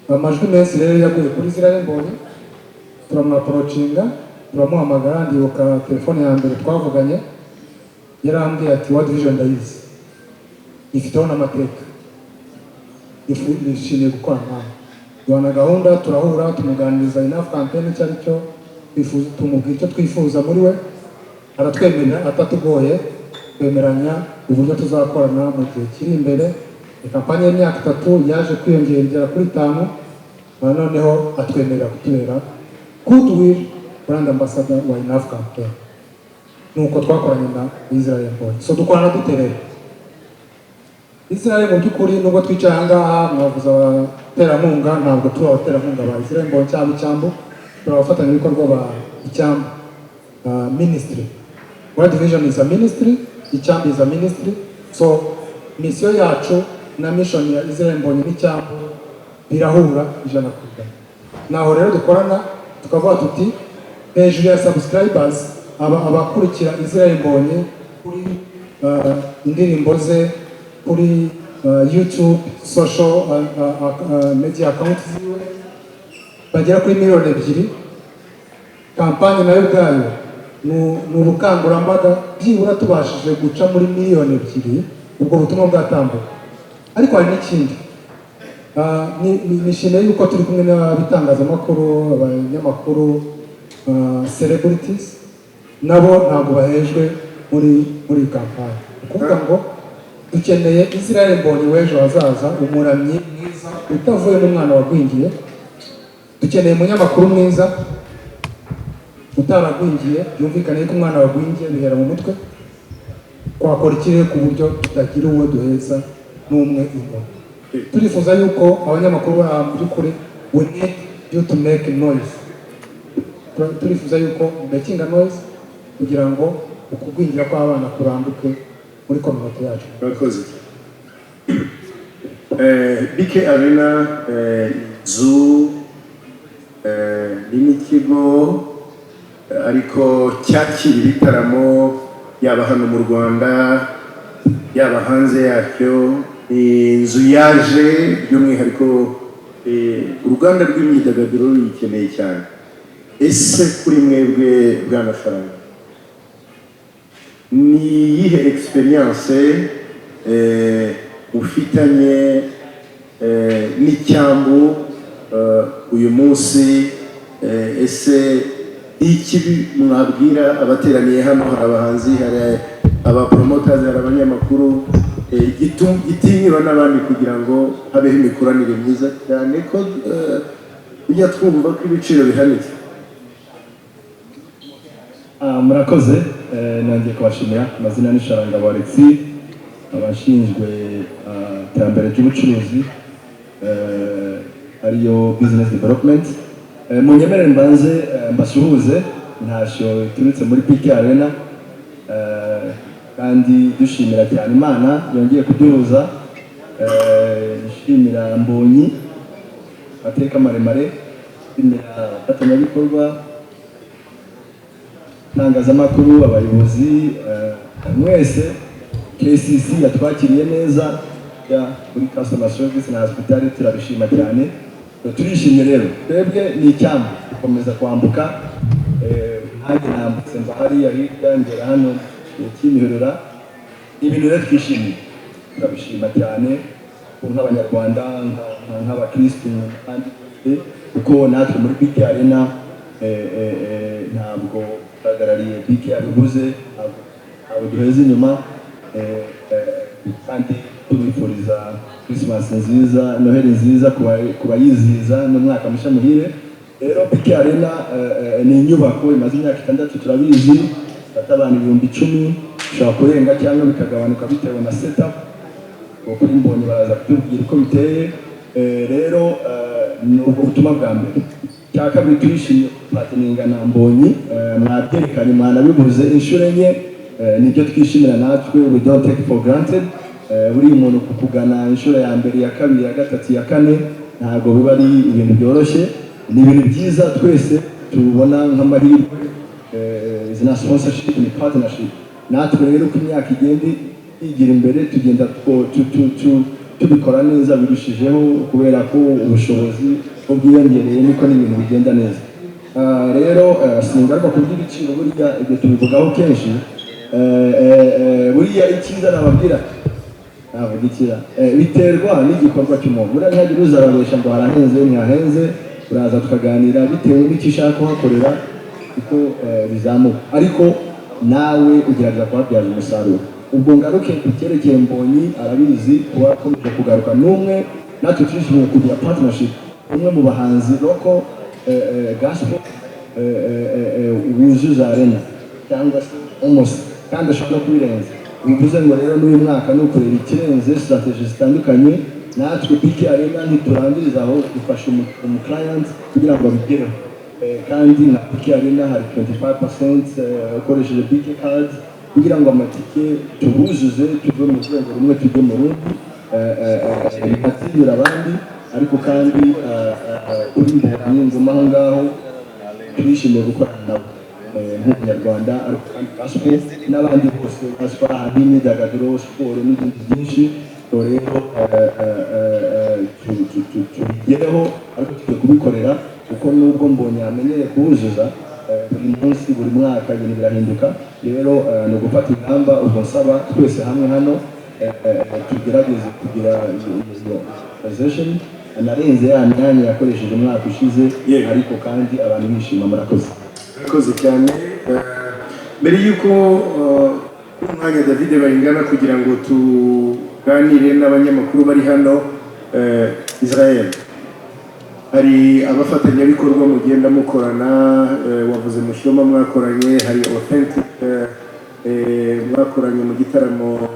Amajwi menshi rero yaguye kuri Israel Mbonyi. Turamwapproachinga, turamuhamagara. Ndibuka telefone ya mbere twavuganye, yarambwiye ati: "World Vision ndayizi, ifiteho n'amateka, nishimiye gukorana nawe." Duhana gahunda, turahura, tumuganiriza Enough campaign icyo ari cyo, tumubwira icyo twifuza muri we, aratwemerera atatugoye, twemeranya uburyo tuzakorana mu gihe kiri imbere. Ni kampani y'imyaka 3 yaje kwiyongera igera kuri 5. Noneho atwemerera kutubera goodwill brand ambassador wa Enough campaign. Nuko twakoranye na Israel Mbonyi. So dukorana dute rero? Israel mu by'ukuri, nubwo twicaye aha ngaha mwavuze abaterankunga, ntabwo turi abaterankunga ba Israel Mbonyi cyangwa Icyambu. Turi abafatanyabikorwa ba Icyambu ministry. World Vision is a ministry, Icyambu is a ministry. So mission yacu na mission ya Israel Mbonyi n'Icyambu birahura 100%. Naho rero dukorana, tukavuga tuti hejuru ya subscribers, aba abakurikira Israel Mbonyi kuri indirimbo ze kuri YouTube, social media account ziwe bagera kuri miliyoni 2. Kampani nayo ubwayo ni ubukangurambaga. Byibura tubashije guca muri miliyoni 2, ubwo butumwa bwatambuka. Ariko hari n'ikindi. Nishimiye yuko turi kumwe n'abitangazamakuru, abanyamakuru, celebrities, nabo ntabwo bahejwe muri iyi kampani. Ni ukuvuga ngo dukeneye Israel Mbonyi w'ejo hazaza, umuramyi mwiza utavuyemo umwana wagwingiye. Dukeneye umunyamakuru mwiza utaragwingiye. Byumvikane ko umwana wagwingiye bihera mu mutwe. Twakora ikirere ku buryo tutagira uwo duheza n'umwe inyuma. Turifuza yuko abanyamakuru bari mu by'ukuri, we need you to make noise. Turifuza yuko making a noise kugira ngo ukugwingira kw'abana kuranduke muri communauté yacu. Murakoze. BK Arena, inzu ni n'ikigo ariko cyakira ibitaramo, yaba hano mu Rwanda, yaba hanze yacyo. Ni inzu yaje by'umwihariko uruganda rw'imyidagaduro ruyikeneye cyane. Ese kuri mwebwe, bwana Faranga, ni iyihe experience ufitanye n'Icyambu uyu munsi? Ese iki mwabwira abateraniye hano? Hari abahanzi, hari abapromoters, hari abanyamakuru, gitinyura n'abandi kugira ngo habeho imikoranire myiza, cyane ko tujya twumva ko ibiciro bihanitse. Murakoze. Nongeye kubashimira. Amazina ni Sharangabo Alexis, abashinzwe iterambere ry'ubucuruzi, ariyo business development. Munyemerere mbanze mbasuhuze ntashyo iturutse muri BK Arena, kandi dushimira cyane Imana yongeye kuduhuza. Nshimira Mbonyi, amateka maremare. Nshimira abafatanyabikorwa, itangazamakuru, abayobozi mwese. KCC yatwakiriye neza ya kuri customer service na hospitality, turabishima cyane. Turishimye rero, twebwe ni icyambu gukomeza kwambuka. Nanjye nambutse mva hariya hirya ngera hano Kimihurura. Ibintu rero twishimiye, turabishima cyane nk'Abanyarwanda, nk'abakirisitu n'abandi bose, kuko natwe muri BK Arena ntabwo duhagarariye BK yabivuze, ntabwo duheza inyuma, kandi tubifuriza Christmas nziza, Noheli nziza ku bayizihiza, n'umwaka mushya muhire. Rero BK Arena ni inyubako imaze imyaka 6, turabizi, ifata abantu 10,000, bishobora kurenga cyangwa bikagabanuka bitewe na setup. Kuri Mbonyi baraza kutubwira uko biteye. Rero ni ubwo butumwa bwa mbere. Cya kabiri, turishimye partneringa na Mbonyi, mwabyerekanye, mwanabivuze inshuro enye, nibyo twishimira natwe. We don't take for granted. Buriya umuntu kukugana inshuro ya mbere, ya kabiri, ya gatatu, ya kane, ntabwo biba ari ibintu byoroshye. Ni ibintu byiza twese tubona nk'amahirwe. Izi na sponsorship ni partnership. Natwe rero uko imyaka igenda yigira imbere, tugenda tubikora neza birushijeho, kubera ko ubushobozi bwo bwiyongereye, niko n'ibintu bigenda neza. Rero singaruka ku by'ibiciro, burya ibyo tubivugaho kenshi. Buriya icyiza nababwira, navuga ikira, biterwa n'igikorwa cy'umuntu. Buriya ntihagire uzababesha ngo harahenze, ntihahenze. Uraza tukaganira bitewe n'icyo ushaka kuhakorera, kuko bizamuka, ariko nawe ugerageza kuhabyaza umusaruro. Ubwo ngaruke ku cyerekeye Mbonyi, arabizi kuba akomeje kugaruka n'umwe natwe turishimiye kugira partnership, umwe mu bahanzi local gospel wuzuza arena cyangwa se almost, kandi ashobora no kubirenza. Bivuze ngo rero n'uyu mwaka ni ukureba ikirenze, strategy zitandukanye. Natwe BK Arena ntiturangiriza aho, dufasha umu client kugira ngo abigereho. Kandi nka BK Arena hari 25% ukoresheje BK card, kugira ngo amatike tubuzuze, tuve mu rwego rumwe tujye mu rundi, binatinyura abandi. Ariko kandi kuri Mbonyi nguma aho ngaho, turishimiye gukorana nabo nk'Umunyarwanda, ariko kandi gospel n'abandi bose gospel, ahantu h'imyidagaduro, siporo n'ibindi byinshi. So rero tubigereho, ariko tugiye kubikorera, kuko nubwo Mbonyi amenyereye kuwuzuza buri munsi, buri mwaka ibintu birahinduka. Rero ni ugufata ingamba. Ubwo nsaba twese hamwe hano tugerageze kugira iyo organization anarenze ya myanya yakoresheje umwaka ushize, ariko kandi abantu bishima. Murakoze. Murakoze cyane. Mbere y'uko umwanya David Bayingana kugira ngo tuganire n'abanyamakuru bari hano, Israel, hari abafatanyabikorwa mugenda mukorana, wavuze Mushyoma mwakoranye, hari Authentic mwakoranye mu gitaramo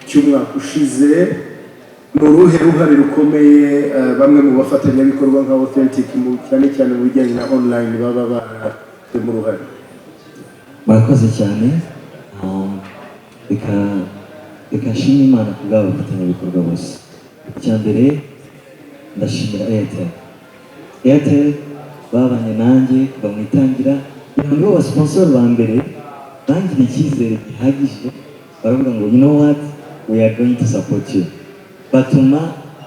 cy'umwaka ushize. Ni uruhe ruhare rukomeye bamwe mu bafatanyabikorwa nka Authentic, cyane cyane mu bijyanye na online, baba barafitemo uruhare? Murakoze cyane. Reka nshime Imana ku bw'abo bafatanyabikorwa bose. Icya mbere ndashimira Airtel. Airtel babanye nanjye kuva mu itangira, kugira ngo nibo basponsor ba mbere bangiriye icyizere gihagije, baravuga ngo "You know what, we are going to support you", batuma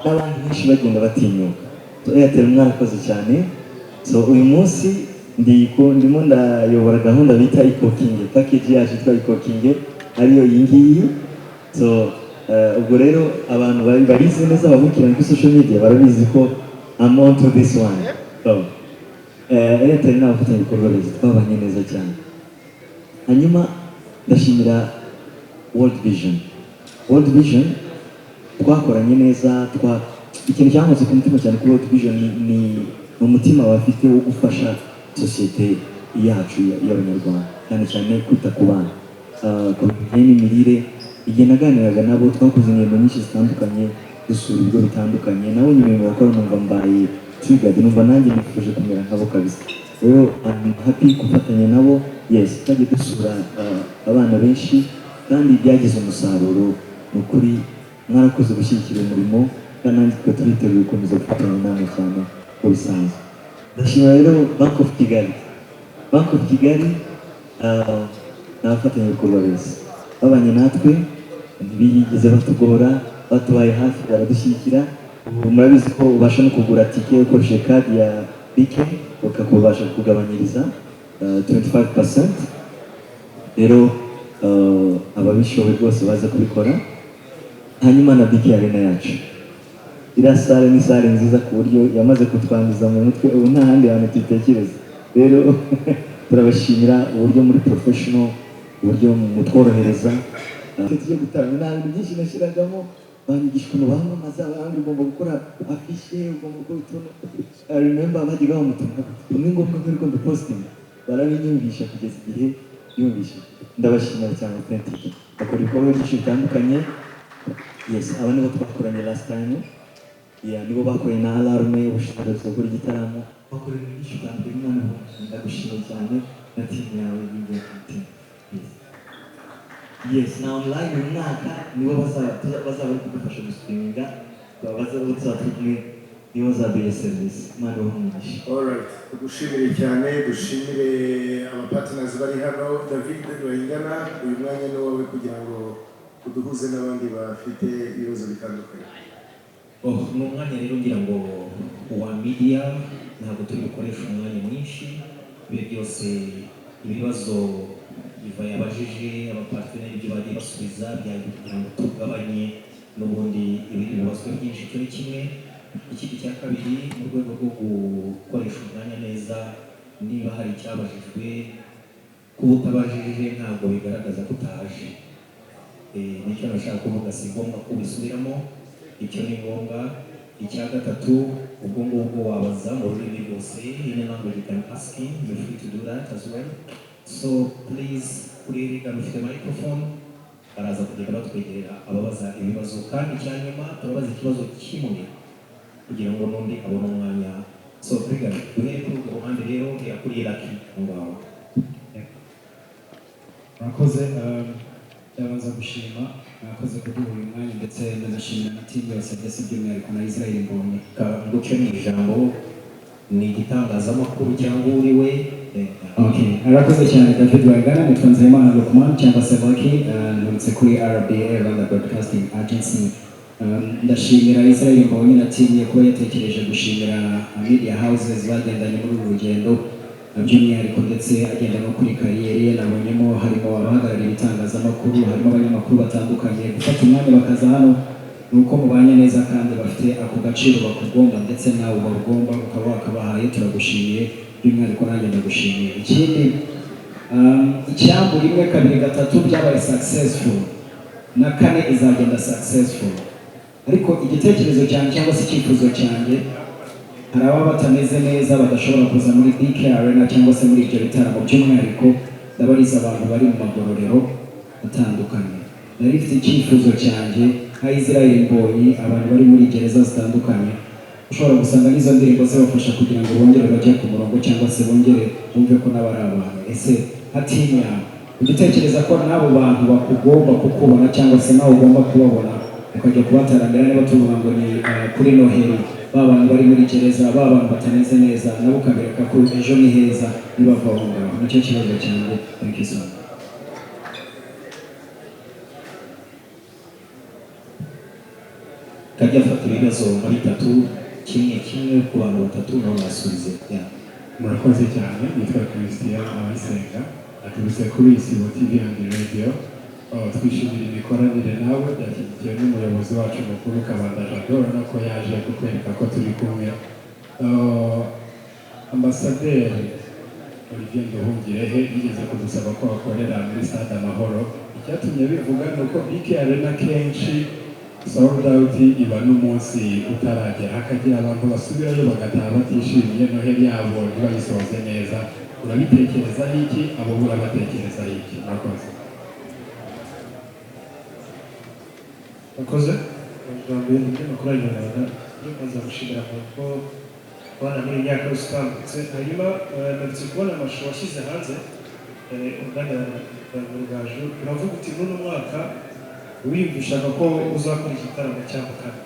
n'abandi benshi bagenda batinyuka. So Airtel mwarakoze cyane. So uyu munsi ndimo ndayobora gahunda bita Ikokinge, package yacu yitwa Ikokinge, ariyo iyi ngiyi. So ubwo rero abantu babizi neza, bakurikirana kuri social media, barabizi ko I'm on to this one. So Airtel ni abafatanyabikorwa beza, twabanye neza cyane. Hanyuma ndashimira World Vision. World Vision twakoranye neza. Ikintu cyankoze ku mutima cyane kuri World Vision ni umutima bafite wo gufasha sosiyete yacu y'Abanyarwanda, cyane cyane kwita ku bana, ku bijyanye n'imirire. Igihe naganiraga nabo, twakoze ingendo nyinshi zitandukanye, dusura ibigo bitandukanye, nabonye imirimo bakora, numva mbaye triggered, numva nanjye nifuje kumera nkabo kabisa. Rero I'm happy gufatanya nabo. Yes, twagiye dusura abana benshi kandi byagize umusaruro. Ni ukuri mwarakoze gushyigikira umurimo, kandi nanjye twe turiteguye gukomeza gufatanya namwe cyane. Uko bisanzwe, ndashimira rero Bank of Kigali. Bank of Kigali ni abafatanyabikorwa beza, babanye natwe, ntibigeze batugora, batubaye hafi, baradushyigikira. Ubu murabizi ko ubasha no kugura tike ukoresheje kadi ya BK, bakakubasha kugabanyiriza 25%. Rero ababishoboye rwose baza kubikora. Hanyuma na BK Arena yacu, iriya salle ni salle nziza ku buryo yamaze kutwanduza mu mutwe, ubu nta handi hantu tuyitekereza. Rero turabashimira uburyo muri professional, uburyo mutworohereza. Tujye gutarama, nta bintu byinshi nashyiragamo, banyigisha ukuntu bamamaza abandi, ugomba gukora affiche, ugomba gukora utuntu. I remember bajyaga bamutunga, ni ngombwa ko ariko mbipostinga, barabinyumvisha kugeza igihe yumvishe. Ndabashimira cyane. Authentic bakora ibikorwa byinshi bitandukanye. Yes, aba nibo twakoranye last time. Yeah, nibo bakoranye na Alarme ubushinzwe gukora igitaramo, bakora ibintu byinshi bitandukanye. Imana, ndagushimiye cyane na team yawe y'Ingenzi team. Yes, na online uyu mwaka nibo bazaba bari kudufasha gustreaminga, bazaba turi kumwe, nibo bazaduha serivisi. Imana ibahe umugisha. Alright, tugushimire cyane, dushimire abapartners bari hano. David Bayingana, uyu mwanya ni uwawe kugira ngo uduhuze n'abandi bafite ibibazo bitandukanye. Oh, ni umwanya rero ngira ngo uwa media, ntabwo turi bukoreshe umwanya mwinshi. Ibi byose, ibibazo Iva yabajije abaparteneri, ibyo bagiye basubiza byari kugira ngo tugabanye n'ubundi ibindi bibazo byinshi. Icyo ni kimwe. Ikindi cya kabiri, mu rwego rwo gukoresha umwanya neza, niba hari icyabajijwe, kuba utabajije ntabwo bigaragaza ko utaje. Nicyo nashaka kuvuga, si ngombwa ko ubisubiramo, icyo ni ngombwa. Icya gatatu, ubwo ngubwo wabaza mu rurimi rwose, in a language you can ask him, you're free to do that as well. So please, kuri Regan ufite microphone, baraza kugenda batwegerera ababaza ibibazo. Kandi icya nyuma, turabaza ikibazo kimwe kugira ngo n'undi abone umwanya. So Regan, duhere kuri urwo ruhande rero, hera kuri Lucky aho ngaho. Murakoze. Ndabanza gushima, mwakoze kuduha uyu mwanya, ndetse ndanashimira na team yose, ndetse by'umwihariko na Israel Mbonyi. Nguce mu ijambo, ni igitangazamakuru cyangwa uri we? Okay, arakoze cyane David Bayingana. Nitwa Nzeyimana Lukman cyangwa se Lucky, nturutse kuri RBA, Rwanda Broadcasting Agency. Ndashimira Israel Mbonyi na team ye kuba yatekereje gushimira media houses bagendanye muri uru rugendo, by'umwihariko ndetse agenda no kuri kariyeri ye. Nabonyemo harimo abahagarariye ibitangazamakuru, harimo abanyamakuru batandukanye. Gufata umwanya bakaza hano ni uko mubanye neza kandi bafite ako gaciro bakugomba, ndetse nawe ubagomba ukaba wakabahaye. Turagushimiye, by'umwihariko nanjye ndagushimiye. Ikindi, icyambu rimwe, kabiri, gatatu byabaye successful, na kane izagenda successful. Ariko igitekerezo cyanjye cyangwa se icyifuzo cyanjye, hari ababa batameze neza badashobora kuza muri BK Arena cyangwa se muri ibyo bitaramo. By'umwihariko ndabariza abantu bari mu magororero atandukanye. Nari mfite icyifuzo cyanjye nka Israel Mbonyi, abantu bari muri gereza zitandukanye ushobora gusanga n'izo ndirimbo zibafasha kugira ngo bongere bajye ku murongo cyangwa se bongere bumve ko nabo ari abantu. Ese nka team yawe, ujya utekereza ko n'abo bantu bakugomba kukubona cyangwa se nawe ugomba kubabona ukajya kubataramira? Niba tuvuga ngo ni kuri Noheli, ba bantu bari muri gereza, ba bantu batameze neza, nabo ukabereka ko ejo ni heza nibava aho ngaho. Nicyo kibazo cyanjye. Thank you so much. Kajya afata ibibazo nka bitatu, kimwe kimwe ku bantu batatu, nabo basubize. Yeah. Murakoze cyane. Nitwa Christian Abayisenga, aturutse kuri Isibo TV and Radio. Oh, twishimira imikoranire nawe, byashyigikiwe n'umuyobozi wacu mukuru Kabanda Jado, urabona ko yaje kukwereka ko turi kumwe. Oh, Ambasaderi Olivier Nduhungirehe yigeze kudusaba ko akorera muri Stade Amahoro. Icyatumye bivuga ni uko BK Arena kenshi sold out iba n'umunsi utaragera, hakagira abantu basubirayo bagataha batishimiye, Noheli yabo ntibayisoze neza. Urabitekerezaho iki? Abo urabatekerezaho iki? Murakoze. Murakoze. Ijambo ry'amakuru y'Inyarwanda, ndifuza gushimira ko kubana muri iyi myaka yose itambutse. Hanyuma mperutse kubona amashusho washyize hanze, uganira na Rugaju, uravuga uti muri uno mwaka wiyumvishaga ko uzakora igitaramo cya kane.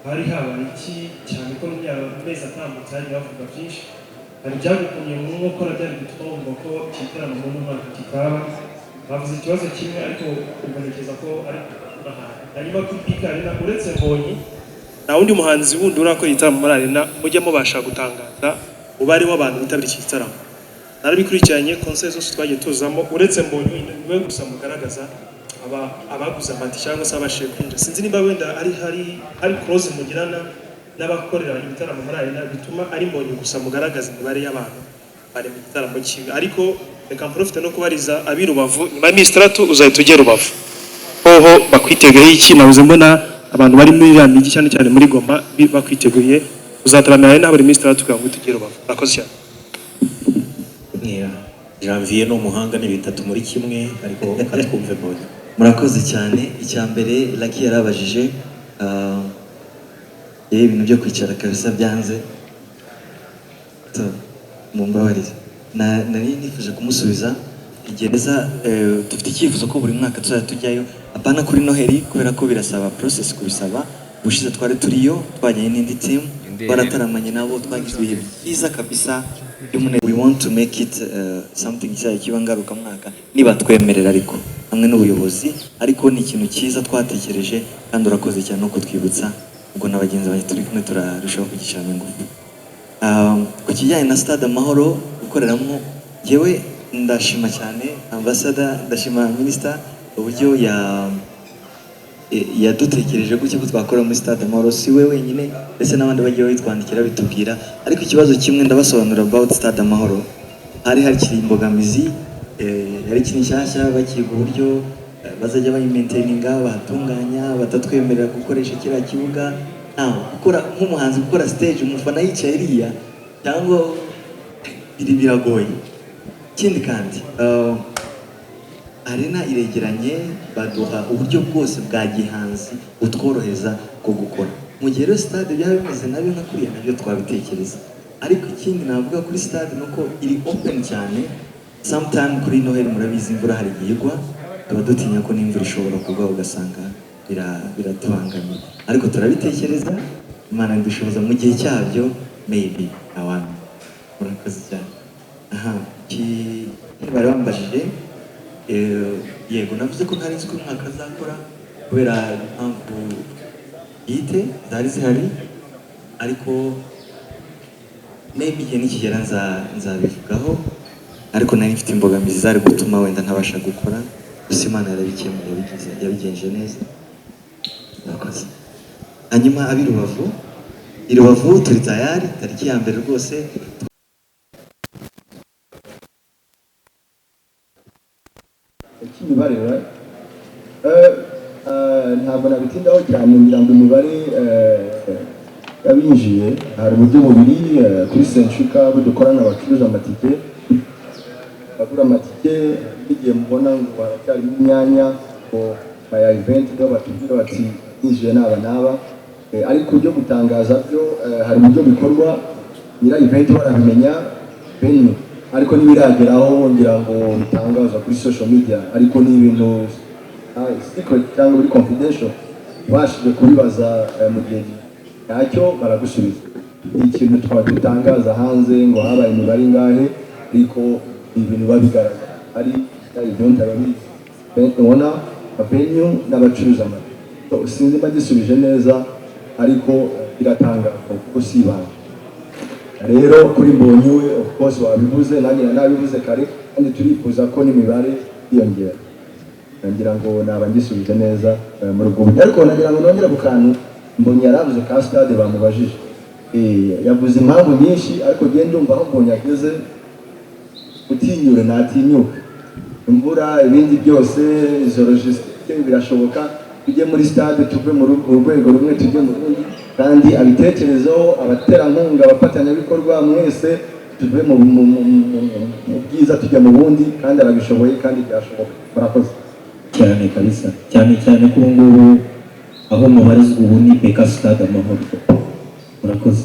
Hari habaye iki, cyane ko mu mezi atambutse hagiye havuga byinshi? Hari ibyagukumye mu nkokora byari gutuma wumva ko iki gitaramo muri uno mwaka kitaba? Bavuze ikibazo kimwe, ariko ubonekeza ko ari ahantu. Hanyuma kuri BK Arena, uretse Mbonyi, nta wundi muhanzi wundi urakora igitaramo muri Arena mujya mubasha gutangaza umubare w'abantu bitabira iki gitaramo? Narabikurikiranye, concert zose twagiye tuzamo, uretse Mbonyi wenyine, niwe gusa mugaragaza abaguze amatike cyangwa se abashije kwinjira. Sinzi niba wenda ari hari close mugirana n'abakorera ibitaramo muri Arena bituma ari Mbonyi gusa mugaragaza imibare y'abantu bari mu gitaramo cyiwe. Ariko reka mprofite no kubariza ab'i Rubavu: nyuma y'iminsi 6 uzahita ugera Rubavu, hoho bakwiteguye iki? Nabuze mbona abantu bari muri iriya mijyi, cyane cyane muri Goma, bakwiteguye. Uzataramira Arena buri minsi 6 kugira ngo uhite ugere Rubavu. Murakoze cyane. Yeah. Janvier ni umuhanga, ni bitatu muri kimwe, ariko katwumve Mbonyi. Murakoze cyane. Icya mbere Lucky yarabajije, yewe ibintu byo kwicara kabisa byanze. So, mumbabarire. Nari nifuje kumusubiza igereza. Dufite icyifuzo ko buri mwaka tuzajya tujyayo, apana kuri Noheli kubera ko birasaba process kubisaba. Ubushize twari turiyo, twajyanye n'indi team, twarataramanye nabo, twagize ibihe byiza kabisa by'umunezero. We want to make it something kizajya kiba ngarukamwaka niba twemerera, ariko hamwe n'ubuyobozi. Ariko ni ikintu cyiza twatekereje, kandi urakoze cyane no kutwibutsa. Ubwo na bagenzi banjye turi kumwe turarushaho kugishyiramo ingufu. Ku kijyanye na Stade Amahoro gukoreramo, njyewe ndashima cyane ambassador, ndashima minister uburyo yadutekereje gutya ko twakora muri Stade Amahoro. Si we wenyine, ndetse n'abandi bagiye babitwandikira, bitubwira. Ariko ikibazo kimwe ndabasobanurira about Stade Amahoro: hari hakiri imbogamizi, yari ikiri nshyashya, bakiga uburyo bazajya bayimaintaininga, bahatunganya, batatwemerera gukoresha kiriya kibuga. Naho gukora nk'umuhanzi, gukora stage umufana yicaye iriya cyangwa biri biragoye. Ikindi kandi, Arena iregeranye, baduha uburyo bwose bwa gihanzi butworoheza bwo gukora. Mu gihe rero stade byaba bimeze nabyo nka kuriya, nabyo twabitekereza. Ariko ikindi navuga kuri stade ni uko iri open cyane. Sometime kuri Noheli, murabizi, imvura hari igihe igwa, tuba dutinya ko n'imvura ishobora kugwa ugasanga biratubangamiye. Ariko turabitekereza, Imana idushoboza mu gihe cyabyo, maybe ntawamenya. Murakoze cyane. Aha bari bambajije, yego, navuze ko ntari nzi ko uyu mwaka azakora kubera impamvu bwite zari zihari, ariko maybe igihe nikigera nzabivugaho. Ariko nari mfite imbogamizi zari gutuma wenda ntabasha gukora, gusa Imana yarabikemuye, yabigenje neza. Murakoze. Hanyuma ab'i Rubavu, i Rubavu turi tayari tariki ya 1 rwose. Cy'imibare, right? Ntabwo nabitindaho cyane. Ngira ngo imibare y'abinjiye, hari uburyo bubiri kuri Century abo dukorana bacuruza amatike, bagura amatike. N'igihe mubona ngo haracyarimo imyanya ngo aya event nibo batubwira bati yinjiye n'aba n'aba. Ariko ibyo gutangaza byo, hari uburyo bikorwa, nyira event barabimenya, venue, ariko ntibirageraho ngira ngo bitangazwa kuri social media. Ariko ni ibintu secret cyangwa biri confidential. Ubashije kubibaza mu gihe nyacyo baragusubiza. Ni ikintu twadutangaza hanze ngo habaye imibare ingahe, ariko ni ibintu biba bigaragara ari ya event ababizi, event owner, venue n'abacuruza amata. So, sinzi mba gisubije neza, ariko biratangazwa kuko si ibanga. Rero kuri Mbonyi we, of course wabivuze, nanjye nabivuze kare, kandi turifuza ko n'imibare yiyongera. Ngira ngo naba ngisubije neza muri ubwo buryo. Ariko nagira ngo nongere ku kantu Mbonyi yaravuze ka stade bamubajije. Yavuze impamvu nyinshi, ariko genda ndumva aho Mbonyi ageze utinyure ntatinyuka imvura, ibindi byose, izo logistique birashoboka. Tujye muri stade, tuve mu rwego rumwe tujye mu rundi, kandi abitekerezeho, abaterankunga, abafatanyabikorwa mwese, tuve mu bwiza tujya mu bundi, kandi arabishoboye kandi byashoboka. Murakoze. Cyane kabisa, cyane cyane ko ubu ngubu aho mubarizwa ubu ni BK Stade Amahoro. Murakoze.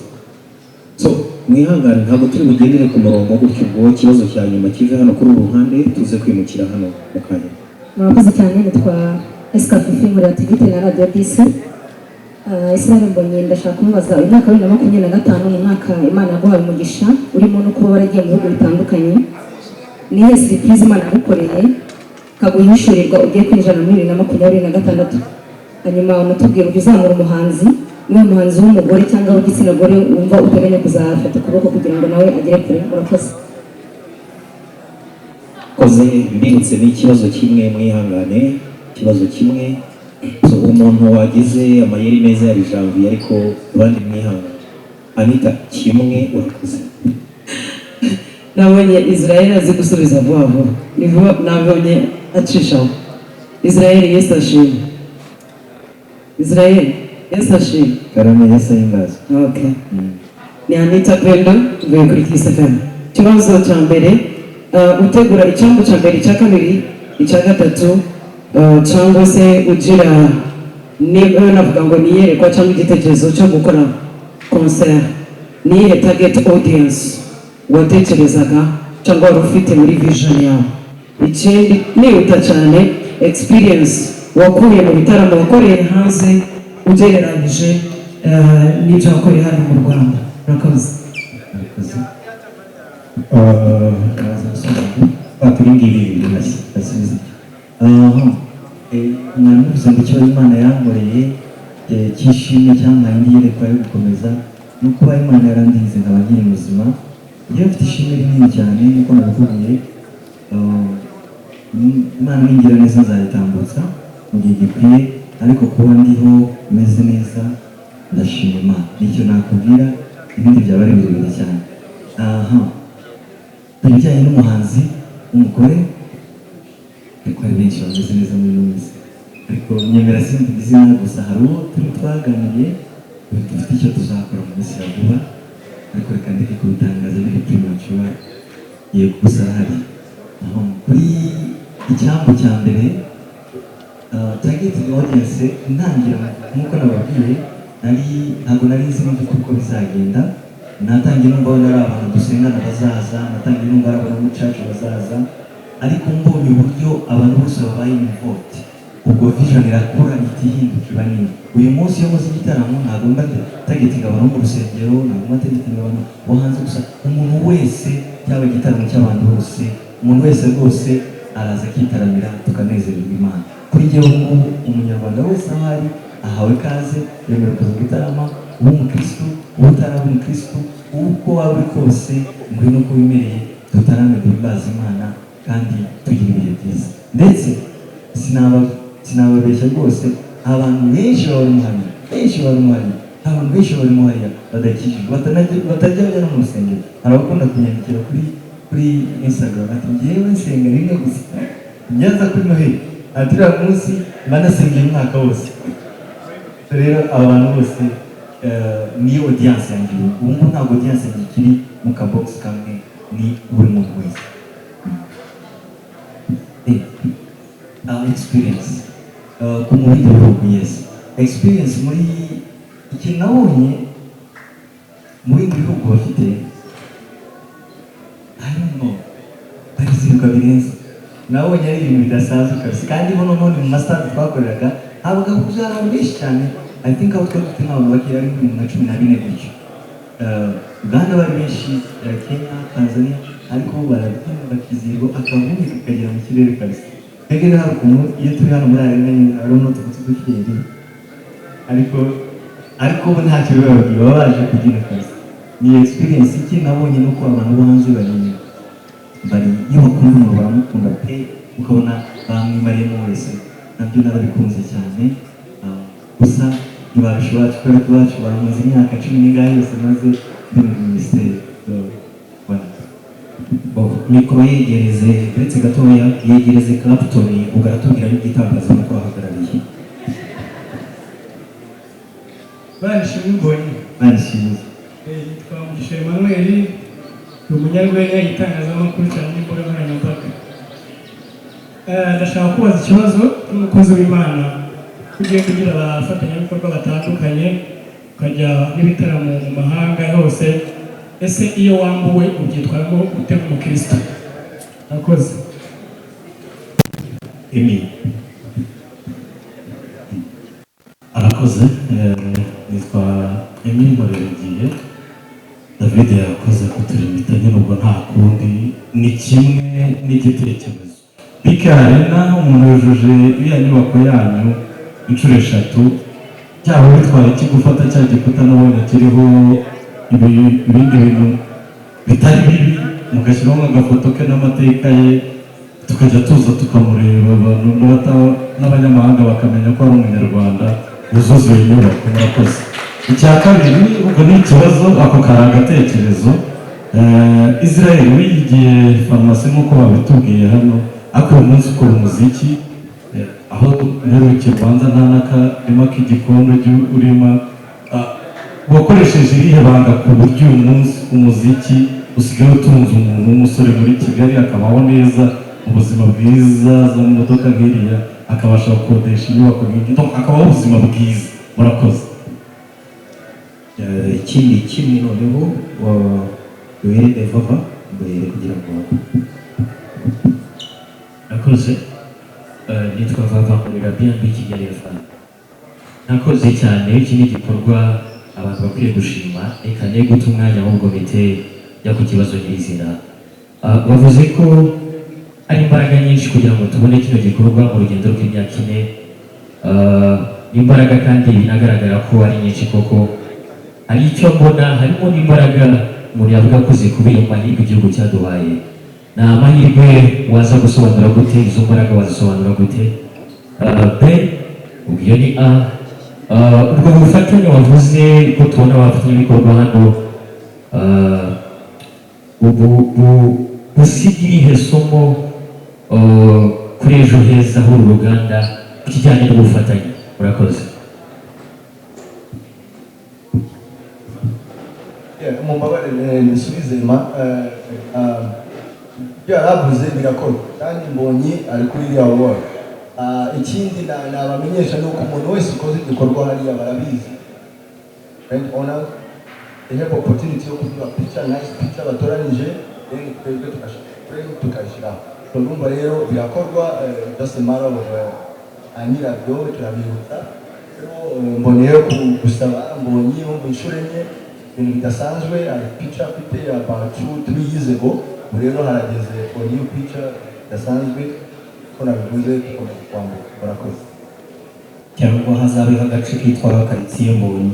So mwihangane, ntabwo turi bugendere ku murongo gutyo. Ubwo ikibazo cya nyuma kive hano kuri uru ruhande, tuze kwimukira hano mu kanya. Murakoze cyane. Nitwa Esika Fifi, nkorera TVT na Radiyo Disi. Israel Mbonyi, ndashaka kumubaza: uyu mwaka wa 2025 ni umwaka Imana yaguhaye umugisha urimo no kuba waragiye mu bihugu bitandukanye. Ni iyihe surprise Imana yagukoreye ikaguhishurirwa ugiye kwinjira muri 2026? Hanyuma unatubwira uburyo uzamura umuhanzi, niba umuhanzi w'umugore cyangwa w'igitsina gore wumva uteganya kuzafata ukuboko kugira ngo nawe agere kure. Murakoze. Koze mbibutse, ni ikibazo kimwe, mwihangane, ikibazo kimwe. So, umuntu wagize amayeri meza yari Janvier, ariko abandi mwihangane. Anita, kimwe, urakoze. Nabonye Israel azi gusubiza vuba vuba, ni vuba nabonye acishaho. Israel, Yesu ashimwe. Israel, Yesu ashimwe. Karame, Yesu ahimbaza. Okay, ni Anita Pendo, mvuye kuri Kiss FM. Ikibazo cya mbere, utegura icyambu cya mbere, icya kabiri, icya gatatu, cyangwa se ugira niba navuga ngo ni iyerekwa cyangwa igitekerezo cyo gukora concert, ni iyihe target audience watekerezaga cyangwa wari ufite muri vision yawe? Ikindi, nihuta cyane, experience wakuye mu bitaramo wakoreye hanze ugereranyije n'ibyo wakoreye hano mu Rwanda. Murakoze. Murakoze. Araza gusubiza. Ibi ngibi bibiri. Ndasubiza icyo. Mwari muvuze ngo icyo Imana yankoreye cy'ishimwe cyampaye indi yerekwa yo gukomeza, ni ukuba Imana yarandinze nkaba nkiri muzima. Njyewe mfite ishimwe rinini cyane nk'uko nabikubwiye. Imana ningira neza nzayitambutsa mu gihe gikwiye, ariko kuba ndiho meze neza ndashima Imana, nicyo nakubwira. Ibindi byaba ari birebire cyane. Aha, ibijyanye n'umuhanzi w'umugore, ariko hari benshi bameze neza muri ino minsi, ariko nyemera simvuga izina gusa. Hari uwo turi twaganiriye, ubu dufite icyo tuzakora mu minsi ya vuba, ariko reka ndeke kubitangaza, biri premature. Yego, gusa arahari. Aho kuri icyambu cya mbere, target audience, ntangira nk'uko nababwiye, nari ntabwo nari nzi mu by'ukuri uko bizagenda. Natangiye numva wenda ari abantu dusengana bazaza, natangiye numva ari abantu muri church bazaza, ariko mbonye uburyo abantu bose babaye involved, ubwo vision irakura, ihita ihinduka iba nini. Uyu munsi iyo nkoze igitaramo ntabwo mba targetinga abantu bo mu rusengero, ntabwo mba targetinga abantu bo hanze gusa. Umuntu wese, cyaba igitaramo cy'abantu bose, umuntu wese rwose araza akitaramira, tukanezererwa Imana. Kuri njyewe ubu ngubu umunyarwanda wese aho ari ahawe ikaze, yemerewe kuza gutarama, uba umukirisitu, uba utaraba umukirisitu, uko waba uri kose, ngwino uko wimereye, dutarame, duhimbaze Imana kandi tugira ibihe byiza. Ndetse sinababeshya rwose, abantu benshi barimo hariya, benshi barimo hariya, abantu benshi barimo hariya badakijijwe, batajya bajya no mu rusengero. Hari abakunda kunyandikira kuri Instagram ati: "Njyewe nsenga rimwe gusa, nyaza kuri Noheli," ati: "Uriya munsi mba nasengeye umwaka wose." Rero aba bantu bose niyo audience yanjye ubu. Ubu ngubu ntabwo audience yanjye ikiri mu kabox kamwe, ni buri muntu wese. Experience ku mu bindi bihugu, yes, experience muri ikintu nabonye mu bindi bihugu bafite, I don't know, barizirwa birenze. Nabonye ari ibintu bidasanzwe kabisa. Kandi bo noneho ni mu masitade twakoreraga, habaga huzuye abantu benshi cyane. I think aho twari dufite nk'abantu bakeya, ari nk'ibintu nka 14 gutyo. Uganda bari benshi, Kenya, Tanzania, ariko bo barabyina bakizihirwa, akavumbi kakagera mu kirere kabisa. Twebwe rero hari ukuntu iyo turi hano muri arena nyine hari n'utuntu tw'udufiyeri, ariko bo ntacyo bibabwiye, baba baje kubyina kabisa. Ni experience. Iki nabonye ni uko abantu bo hanze bari iyo bakunda umuntu baramukunda pe, ukabona bamwimariyemo wese. Nabyo narabikunze cyane. Gusa ntibabisha iwacu, kubera ko iwacu bamaze imyaka cumi n'ingahe yose maze ndi muri minisiteri. So, voilà. Bon, mikoro yegereze, uretse gatoya, yegereze Clapton, ubwo aratubwira n'igitangazamakuru ahagarariye. Banishimwe Mbonyi. Banishimwe. Yitwa Mugisha Emmanuel, ni umunyarwenya, itangazamakuru cyane n'imbuga nkoranyambaga. Ndashaka kubaza ikibazo n'umukozi w'Imana: ko ugiye kugira abafatanyabikorwa batandukanye, ukajya n'ibitaramo mu mahanga hose, ese iyo wambuwe ubyitwaramo ute nk'umukristo? Murakoze. Emi. Arakoze. Murakoze. Nitwa Emile Murerengeye. David yakoze kuturimita nyine, ubwo nta kundi, ni kimwe n'igitekerezo. BK Arena, umuntu yujuje iriya nyubako yanyu inshuro eshatu, byaba bitwaye iki gufata cya gikuta n'ubundi kiriho ibindi bintu bitari bibi, mugashyiraho nk'agafoto ke n'amateka ye, tukajya tuza tukamureba, abantu n'abanyamahanga bakamenya ko ari Umunyarwanda wuzuza iyo nyubako? Murakoze. Icya kabiri, ubwo ni ikibazo, ako kari agatekerezo. Israel, wigiye farumasi nk'uko babitubwiye hano, ariko uyu munsi ukora umuziki. Aho mperukiye ubanza nta n'akarima k'igikoni ujya urima. Wakoresheje irihe banga ku buryo uyu munsi umuziki usigaye utunze umuntu w'umusore muri Kigali, akabaho neza mu buzima bwiza, za modoka nk'iriya, akabasha gukodesha inyubako nk'iyi, donc akabaho ubuzima bwiza? Murakoze. Ikindi kimwe noneho, duhere Vava mbere kugira ngo Nakoze. Nitwa Vava, nkorera B&B Kigali FM. Nakoze cyane, iki ni igikorwa abantu bakwiye gushima. Reka ne guta umwanya, ahubwo mpite njya ku kibazo nyirizina. Bavuze ko ari imbaraga nyinshi kugira ngo tubone kino gikorwa mu rugendo rw'imyaka 4. Imbaraga kandi binagaragara ko ari nyinshi koko. Hari icyo mbona harimo n'imbaraga umuntu yavuga ko zikubiye mu mahirwe igihugu cyaduhaye. Ni amahirwe waza gusobanura gute? Izo mbaraga wazisobanura gute? B, ubwo iyo ni A. Ubwo bufatanye wavuze ko tubona abafatanyabikorwa hano, ubu busiga irihe somo kuri ejo heza h'uru ruganda ku kijyanye n'ubufatanye? Murakoze. Yeah, mumbabarire nisubize ma ibyo yaravuze birakorwa, kandi Mbonyi ari kuri iriya wall. Ikindi nabamenyesha ni uko umuntu wese ukoze igikorwa hariya barabizi, brand owners, they have opportunity yo kuduha picture, nice picture batoranije, then twebwe tugashaka frame tukayishyiraho. So urumva rero birakorwa, just a matter of ba nyirabyo turabibutsa. Rero mboneyeho gusaba Mbonyi wumva inshuro enye, ibintu bidasanzwe. Hari picture afite about 2-3 years ago, ubu rero harageze for new picture bidasanzwe. Ko nabivuze, dukomeza kwambuka. Murakoze. Cyangwa hazabeho agace kitwa karitsiye Mbonyi.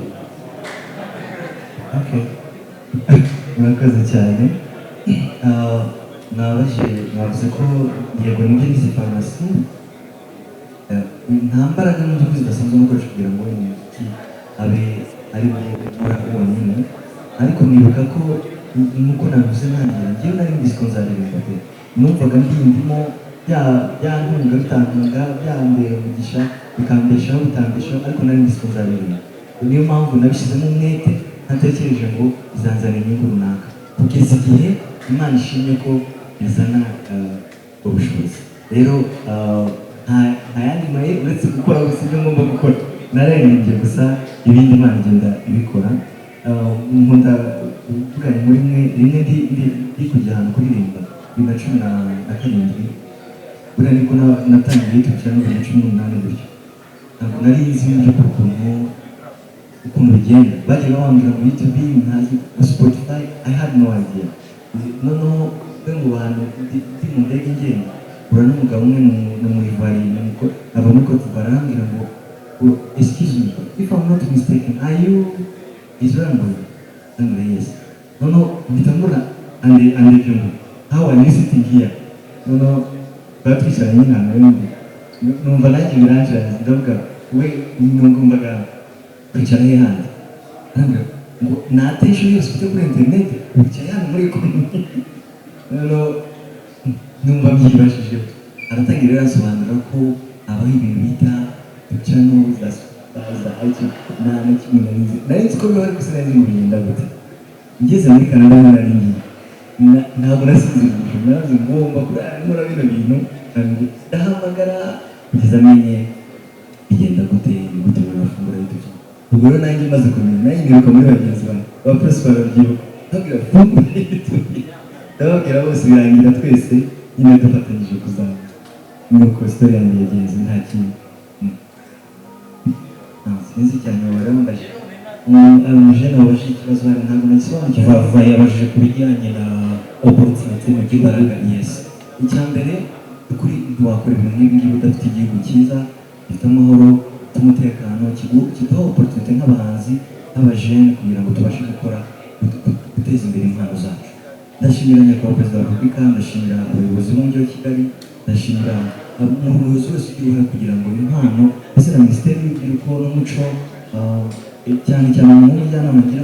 Okay. Murakoze cyane. Mwabaje, mwavuze ko yego nibyo, nize farumasi. Nta mbaraga mu by'ukuri zidasanzwe mukoresha kugira ngo wenda umuziki abe ari wo ukora wonyine, ariko nibuka ko nk'uko nabivuze ntangira, njyewe nari mbizi ko nzaririmba pe. Numvaga ndindimo byantunga bitantunga, byambera umugisha bikambeshaho bitambeshaho, ariko nari mbizi ko nzaririmba. Niyo mpamvu nabishyizemo umwete, ntatekereje ngo bizanzana inyungu runaka, kugeza igihe Imana ishimye ko bizana ubwo bushobozi. Rero nta yandi mayeri uretse gukora gusa ibyo ngomba gukora. Nararirimbye gusa, ibindi Imana igenda ibikora. Nkunda kuvuga muri mwe rimwe ndi kujya ahantu kuririmba 2017, buriya nibwo natangiye YouTube channel, 2018 gutyo. Ntabwo nari nzi mu by'ukuri ukuntu bigenda. Bajyaga bambwira ngo YouTube, ntazi ngo Spotify, I had no idea. Noneho mwe mu bantu ndi mu ndege ngenda, mpura n'umugabo umwe, ni umuyivari, ava muri Cote d'Ivoire, arambwira ngo "Excuse me, if I'm not mistaken, are you Israel Mbonyi?" Ndambwira "Yes." Noneho mpita mbona andebye ngo "How are you sitting here?" Noneho twari twicaranye nyine ahantu ndi, numva nanjye biranshaje, ndavuga we nugombaga kwicara he handi? Arambwira ngo nta attention yose ufite kuri internet, wicaye hano muri economy. Noneho numva byibashijeho, aratangira rero asobanura ko habaho ibintu bita channel za iTunes. Nta na kimwe nari nzi. Nari nzi ko bibaho, ariko sinari nzi ngo bigenda gute. Ngeze muri Canada niho nari ngiye. Ntabwo nasinziriye, naravuze ngomba kurara nkora bino bintu. Ndahamagara kugeza amenye bigenda gute, ni gute umuntu afungura YouTube channel. Ubwo rero nanjye maze kumenya, nanjye niruka muri bagenzi banjye ba Prosper, barabyibuka, ndababwira fungura YouTube, ndababwira bose, birangira twese nyine dufatanyije kuzamuka. Nuko story yanjye yagenze, nta kindi. Sinzi cyane warambaje umujene wabajije ikibazo hari, ntabwo nagisobanukiwe. Vava yabajije ku bijyanye na opportunity mu gihugu. Imbaraga, yes. Icya mbere, ukuri, ntiwakora ibintu nk'ibi ngibi udafite igihugu cyiza, gifite amahoro, gifite umutekano, kiduha opportunity nk'abahanzi, nk'abajene, kugira ngo tubashe gukora, guteza imbere impano zacu. Ndashimira Nyakubahwa Perezida wa Repubulika, ndashimira abayobozi b'Umujyi wa Kigali, ndashimira umuyobozi wese ugira uruhare kugira ngo impano, ndetse na Minisiteri y'Urubyiruko n'Umuco, cyane cyane mu mujyanama ngira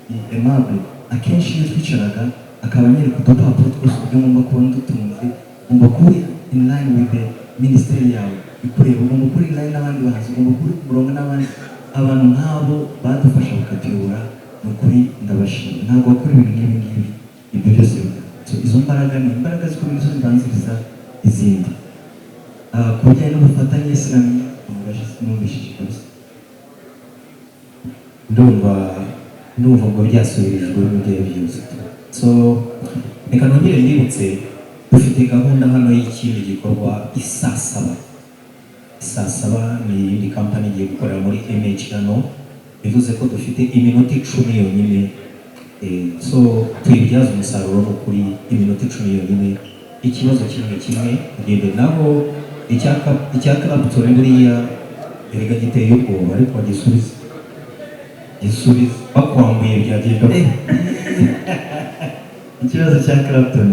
ni Aimable. Akenshi iyo twicaraga akaba anyereka udupapuro twose uburyo ngomba kuba ndutunze, ngomba kuba uri in line with the minisiteri yawe ikureba, ugomba kuba uri in line n'abandi bahanzi, ugomba kuba uri ku murongo n'abandi. Abantu nk'abo badufasha bakatuyobora, ni ukuri ndabashima. Ntabwo wakora ibintu nk'ibi ngibi ibyo byose. So, izo mbaraga ni imbaraga zikomeye, nizo zibanziriza izindi. Ku bijyanye n'ubufatanye, sinamenya, numvishije kabisa. Ndumva ngo byasubirijwe mu gihe byose. So reka nongere mbibutse, dufite gahunda hano y'ikindi gikorwa isaa 7. Isaa 7 ni iyindi kampani igiye gukorera muri MH hano, bivuze ko dufite iminota 10 yonyine. So tuyibyaze umusaruro. Ni ukuri, iminota 10 yonyine, ikibazo kimwe kimwe ugende naho. Icya Clapton buriya erega giteye ubwoba, ariko wagisubiza, gisubiza bakwambuye byagenda. Ikibazo cya Clapton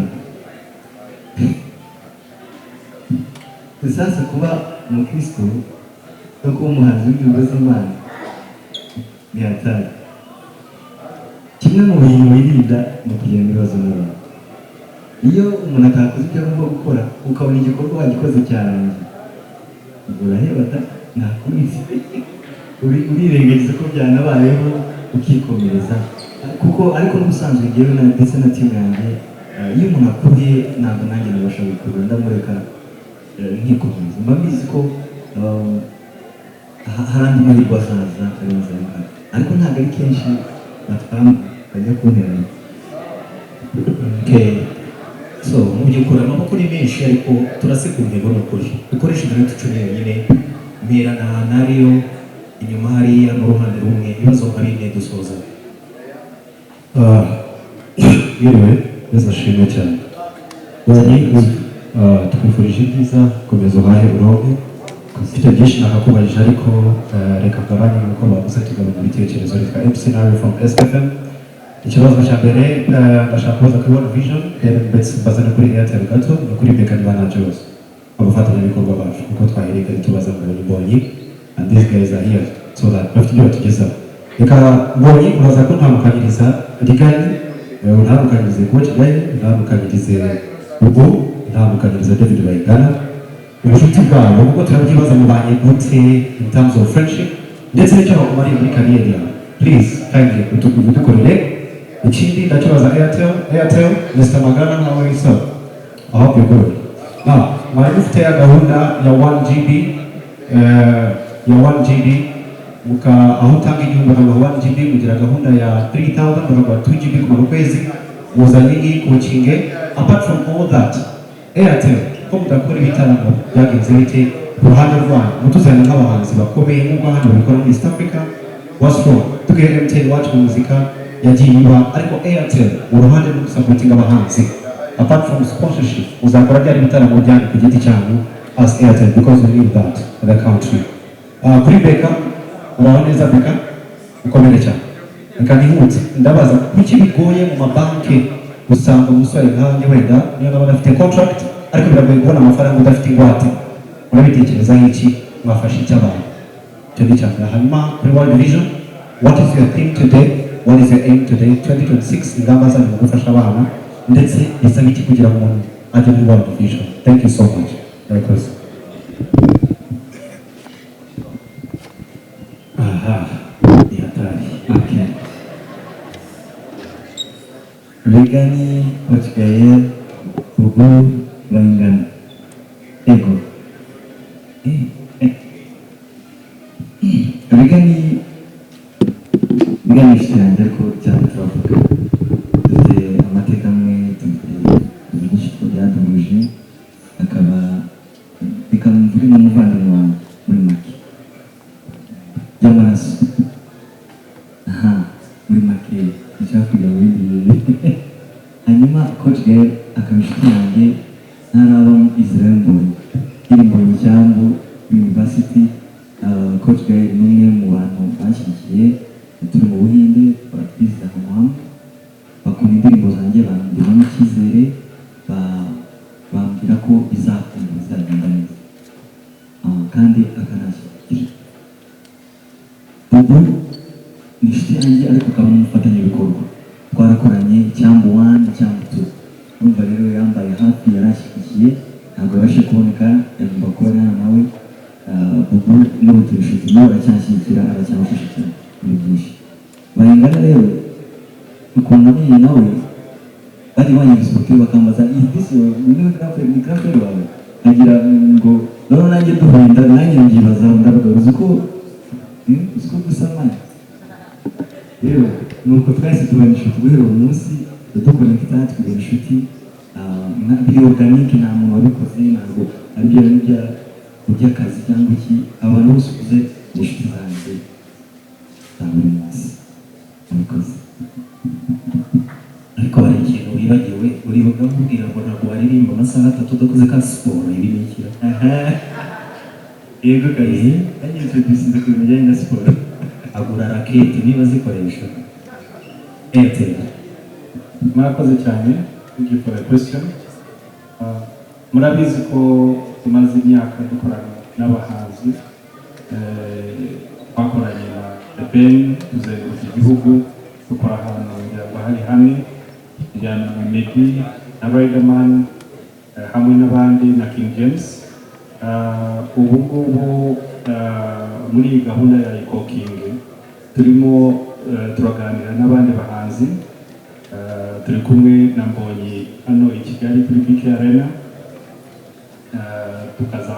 sasa, kuba umukristo no kuba umuhanzi w'indirimbo z'Imana ni hatari. Kimwe mu bintu wirinda ni ukugirana ibibazo n'abantu. Iyo umuntu atakoze ibyo agomba gukora, ukabona igikorwa wagikoze cyarangiye, ubwo uraheba da, ntakubizi, urirengagiza ko byanabayeho, ukikomereza. Kuko ariko n'ubusanzwe njyewe ndetse na team yanjye, iyo umuntu akubiye ntabwo nanjye nabasha gukurura, ndamureka, nkikomereza. Mba mbizi ko hari andi mahirwe azaza arenze ayo ngayo, ariko ntabwo ari kenshi batwara bajya kunteranya. Okay. So mu by'ukuri amaboko ni menshi, ariko turase ku ntego. Ni ukuri dukoresha iminota 10 yonyine. Mpera na nariyo inyuma hariya mu ruhande rumwe, ibibazo nka bine dusoza. Mwiriwe neza, ashimwe cyane. Mbonyi, twifurije ibyiza, komeza uhahe uronke. Mfite byinshi nakakubajije, ariko reka ngabanye, nk'uko bavuze tugabanya ibitekerezo. Reka MC Nawe from SFM. Ikibazo cya mbere, ndashaka kubaza kuri World Vision, then ndetse mbaza no kuri Airtel gato, no kuri BK niba nta kibazo, abafatanyabikorwa bacu, kuko twahereye kare tubaza Mbonyi Mbonyi, and these guys are here so that bafite ibyo batugezaho. Reka Mbonyi, uraza kuntandukanyiriza Rigani, untandukanyirize Coach Gael, untandukanyirize Bubu, untandukanyirize David Bayingana, ubucuti bwabo, kuko turabyibaza mubanye gute in terms of friendship, ndetse n'icyo bakumariye muri kariyeri yawe. Please kindly udukorere. Ikindi ndakibaza Airtel. Airtel, Mr Magana, how are you, sir? I hope you're good. Now, mwari mufite ya gahunda ya 1 GB, ya 1 GB, muka aho utanga 1000 bakaguha 1 GB, mugira gahunda ya 3000 bakaguha 2 GB kumara ukwezi, muzanye iyi coaching. Apart from all that, Airtel, ko mudakora ibitaramo, byagenze bite ku ruhande rwanyu, mutuzana nk'abahanzi bakomeye nk'uko ahandi babikora muri East Africa? What's wrong? Tugiye MTN Iwacu Muzika yagiye iba, ariko Airtel mu ruhande rwo gusupportinga abahanzi, apart from sponsorship, muzakora byari ibitaramo byanyu ku giti cyanyu as Airtel, because we need that in the country. Kuri BK, uraho neza BK, ukomere cyane. Reka nihute, ndabaza kuki bigoye mu mabanki usanga umusore nkanjye wenda niyo naba afite contract, ariko biragoye kubona amafaranga udafite ingwate. Murabitekerezaho iki? Mwafashe iki abantu? Icyo ni icya mbere. Hanyuma kuri World Vision, what is your theme today? What is your aim today, 2026? Ingamba zanyu mu gufasha abana, ndetse bisaba iki kugira ngo umuntu ajye muri World Vision? Thank you so much, murakoze. Aha ni hatari. Okay. Rigani, Coach Gael, Bubu, Bayingana. Ego. Eh. Rigani, Rigani inshuti yanjye, ariko cyane turavuga. Dufite amateka amwe, dufite byinshi byaduhuje, akaba reka mvuge n'umuvandimwe wanjye muri make. By'amaraso. Coach Gael akaba inshuti yanjye ntaraba mu Israel Mbonyi, nkiri Mbonyi Cyambu University. Coach Gael ni umwe mu bantu banshyigikiye. Turi mu Buhinde, twize ahantu hamwe, bakunda indirimbo zanjye, bandemamo icyizere, bambwira ko bizakunda, bizagenda neza. Kandi akanashyigikira. Bubu ni inshuti yanjye, ariko akaba n'umufatanyabikorwa. Twarakoranye Cyambu 1, Cyambu 2. Urumva rero yambaye hafi, yaranshyigikiye. Ntabwo yabashije kuboneka, yagomba kuba ari hano nawe. Bubu n'ubu turi inshuti, nawe aracyanshyigikira, aracyamfasha cyane muri byinshi. Bayingana rero, ukuntu namenye nawe, bari banyeretse ifoto bakambaza: "Is this your new girlfriend? Ni girlfriend wawe?" Nkagira ngo noneho nanjye duhuye, nanjye mbyibazaho, ndavuga: "Uzi ko uzi ko dusa man?" Rero nuko twahise tubona inshuti. Guhera uwo munsi dukonekita, twibera inshuti. Biri organique, nta muntu wabikoze, ntabwo ari byo bintu by'akazi cyangwa iki. Abantu bose uvuze ni inshuti zanjye za buri munsi. Mubikoze. Ariko hari ikintu wibagiwe. Uribuka nkubwira ngo ntabwo waririmba amasaha 3 udakoze ka siporo? Ibi ni iki? Yego kabisa, nanjye introduce ku bintu bijyanye na siporo. Agura rakete niba zikoresha Airtel. Murakoze cyane. Thank you for the question. Murabizi ko tumaze imyaka dukorana n'abahanzi. Twakoranye na The Ben, tuzenguruka igihugu, dukora ahantu ngira ngo hari hane, tujyana na Meddy na Riderman, hamwe n'abandi na King James. Ubu ngubu muri iyi gahunda ya Ikoking turimo turaganira n'abandi bahanzi. Turi kumwe na Mbonyi hano i Kigali kuri BK Arena. Tukaza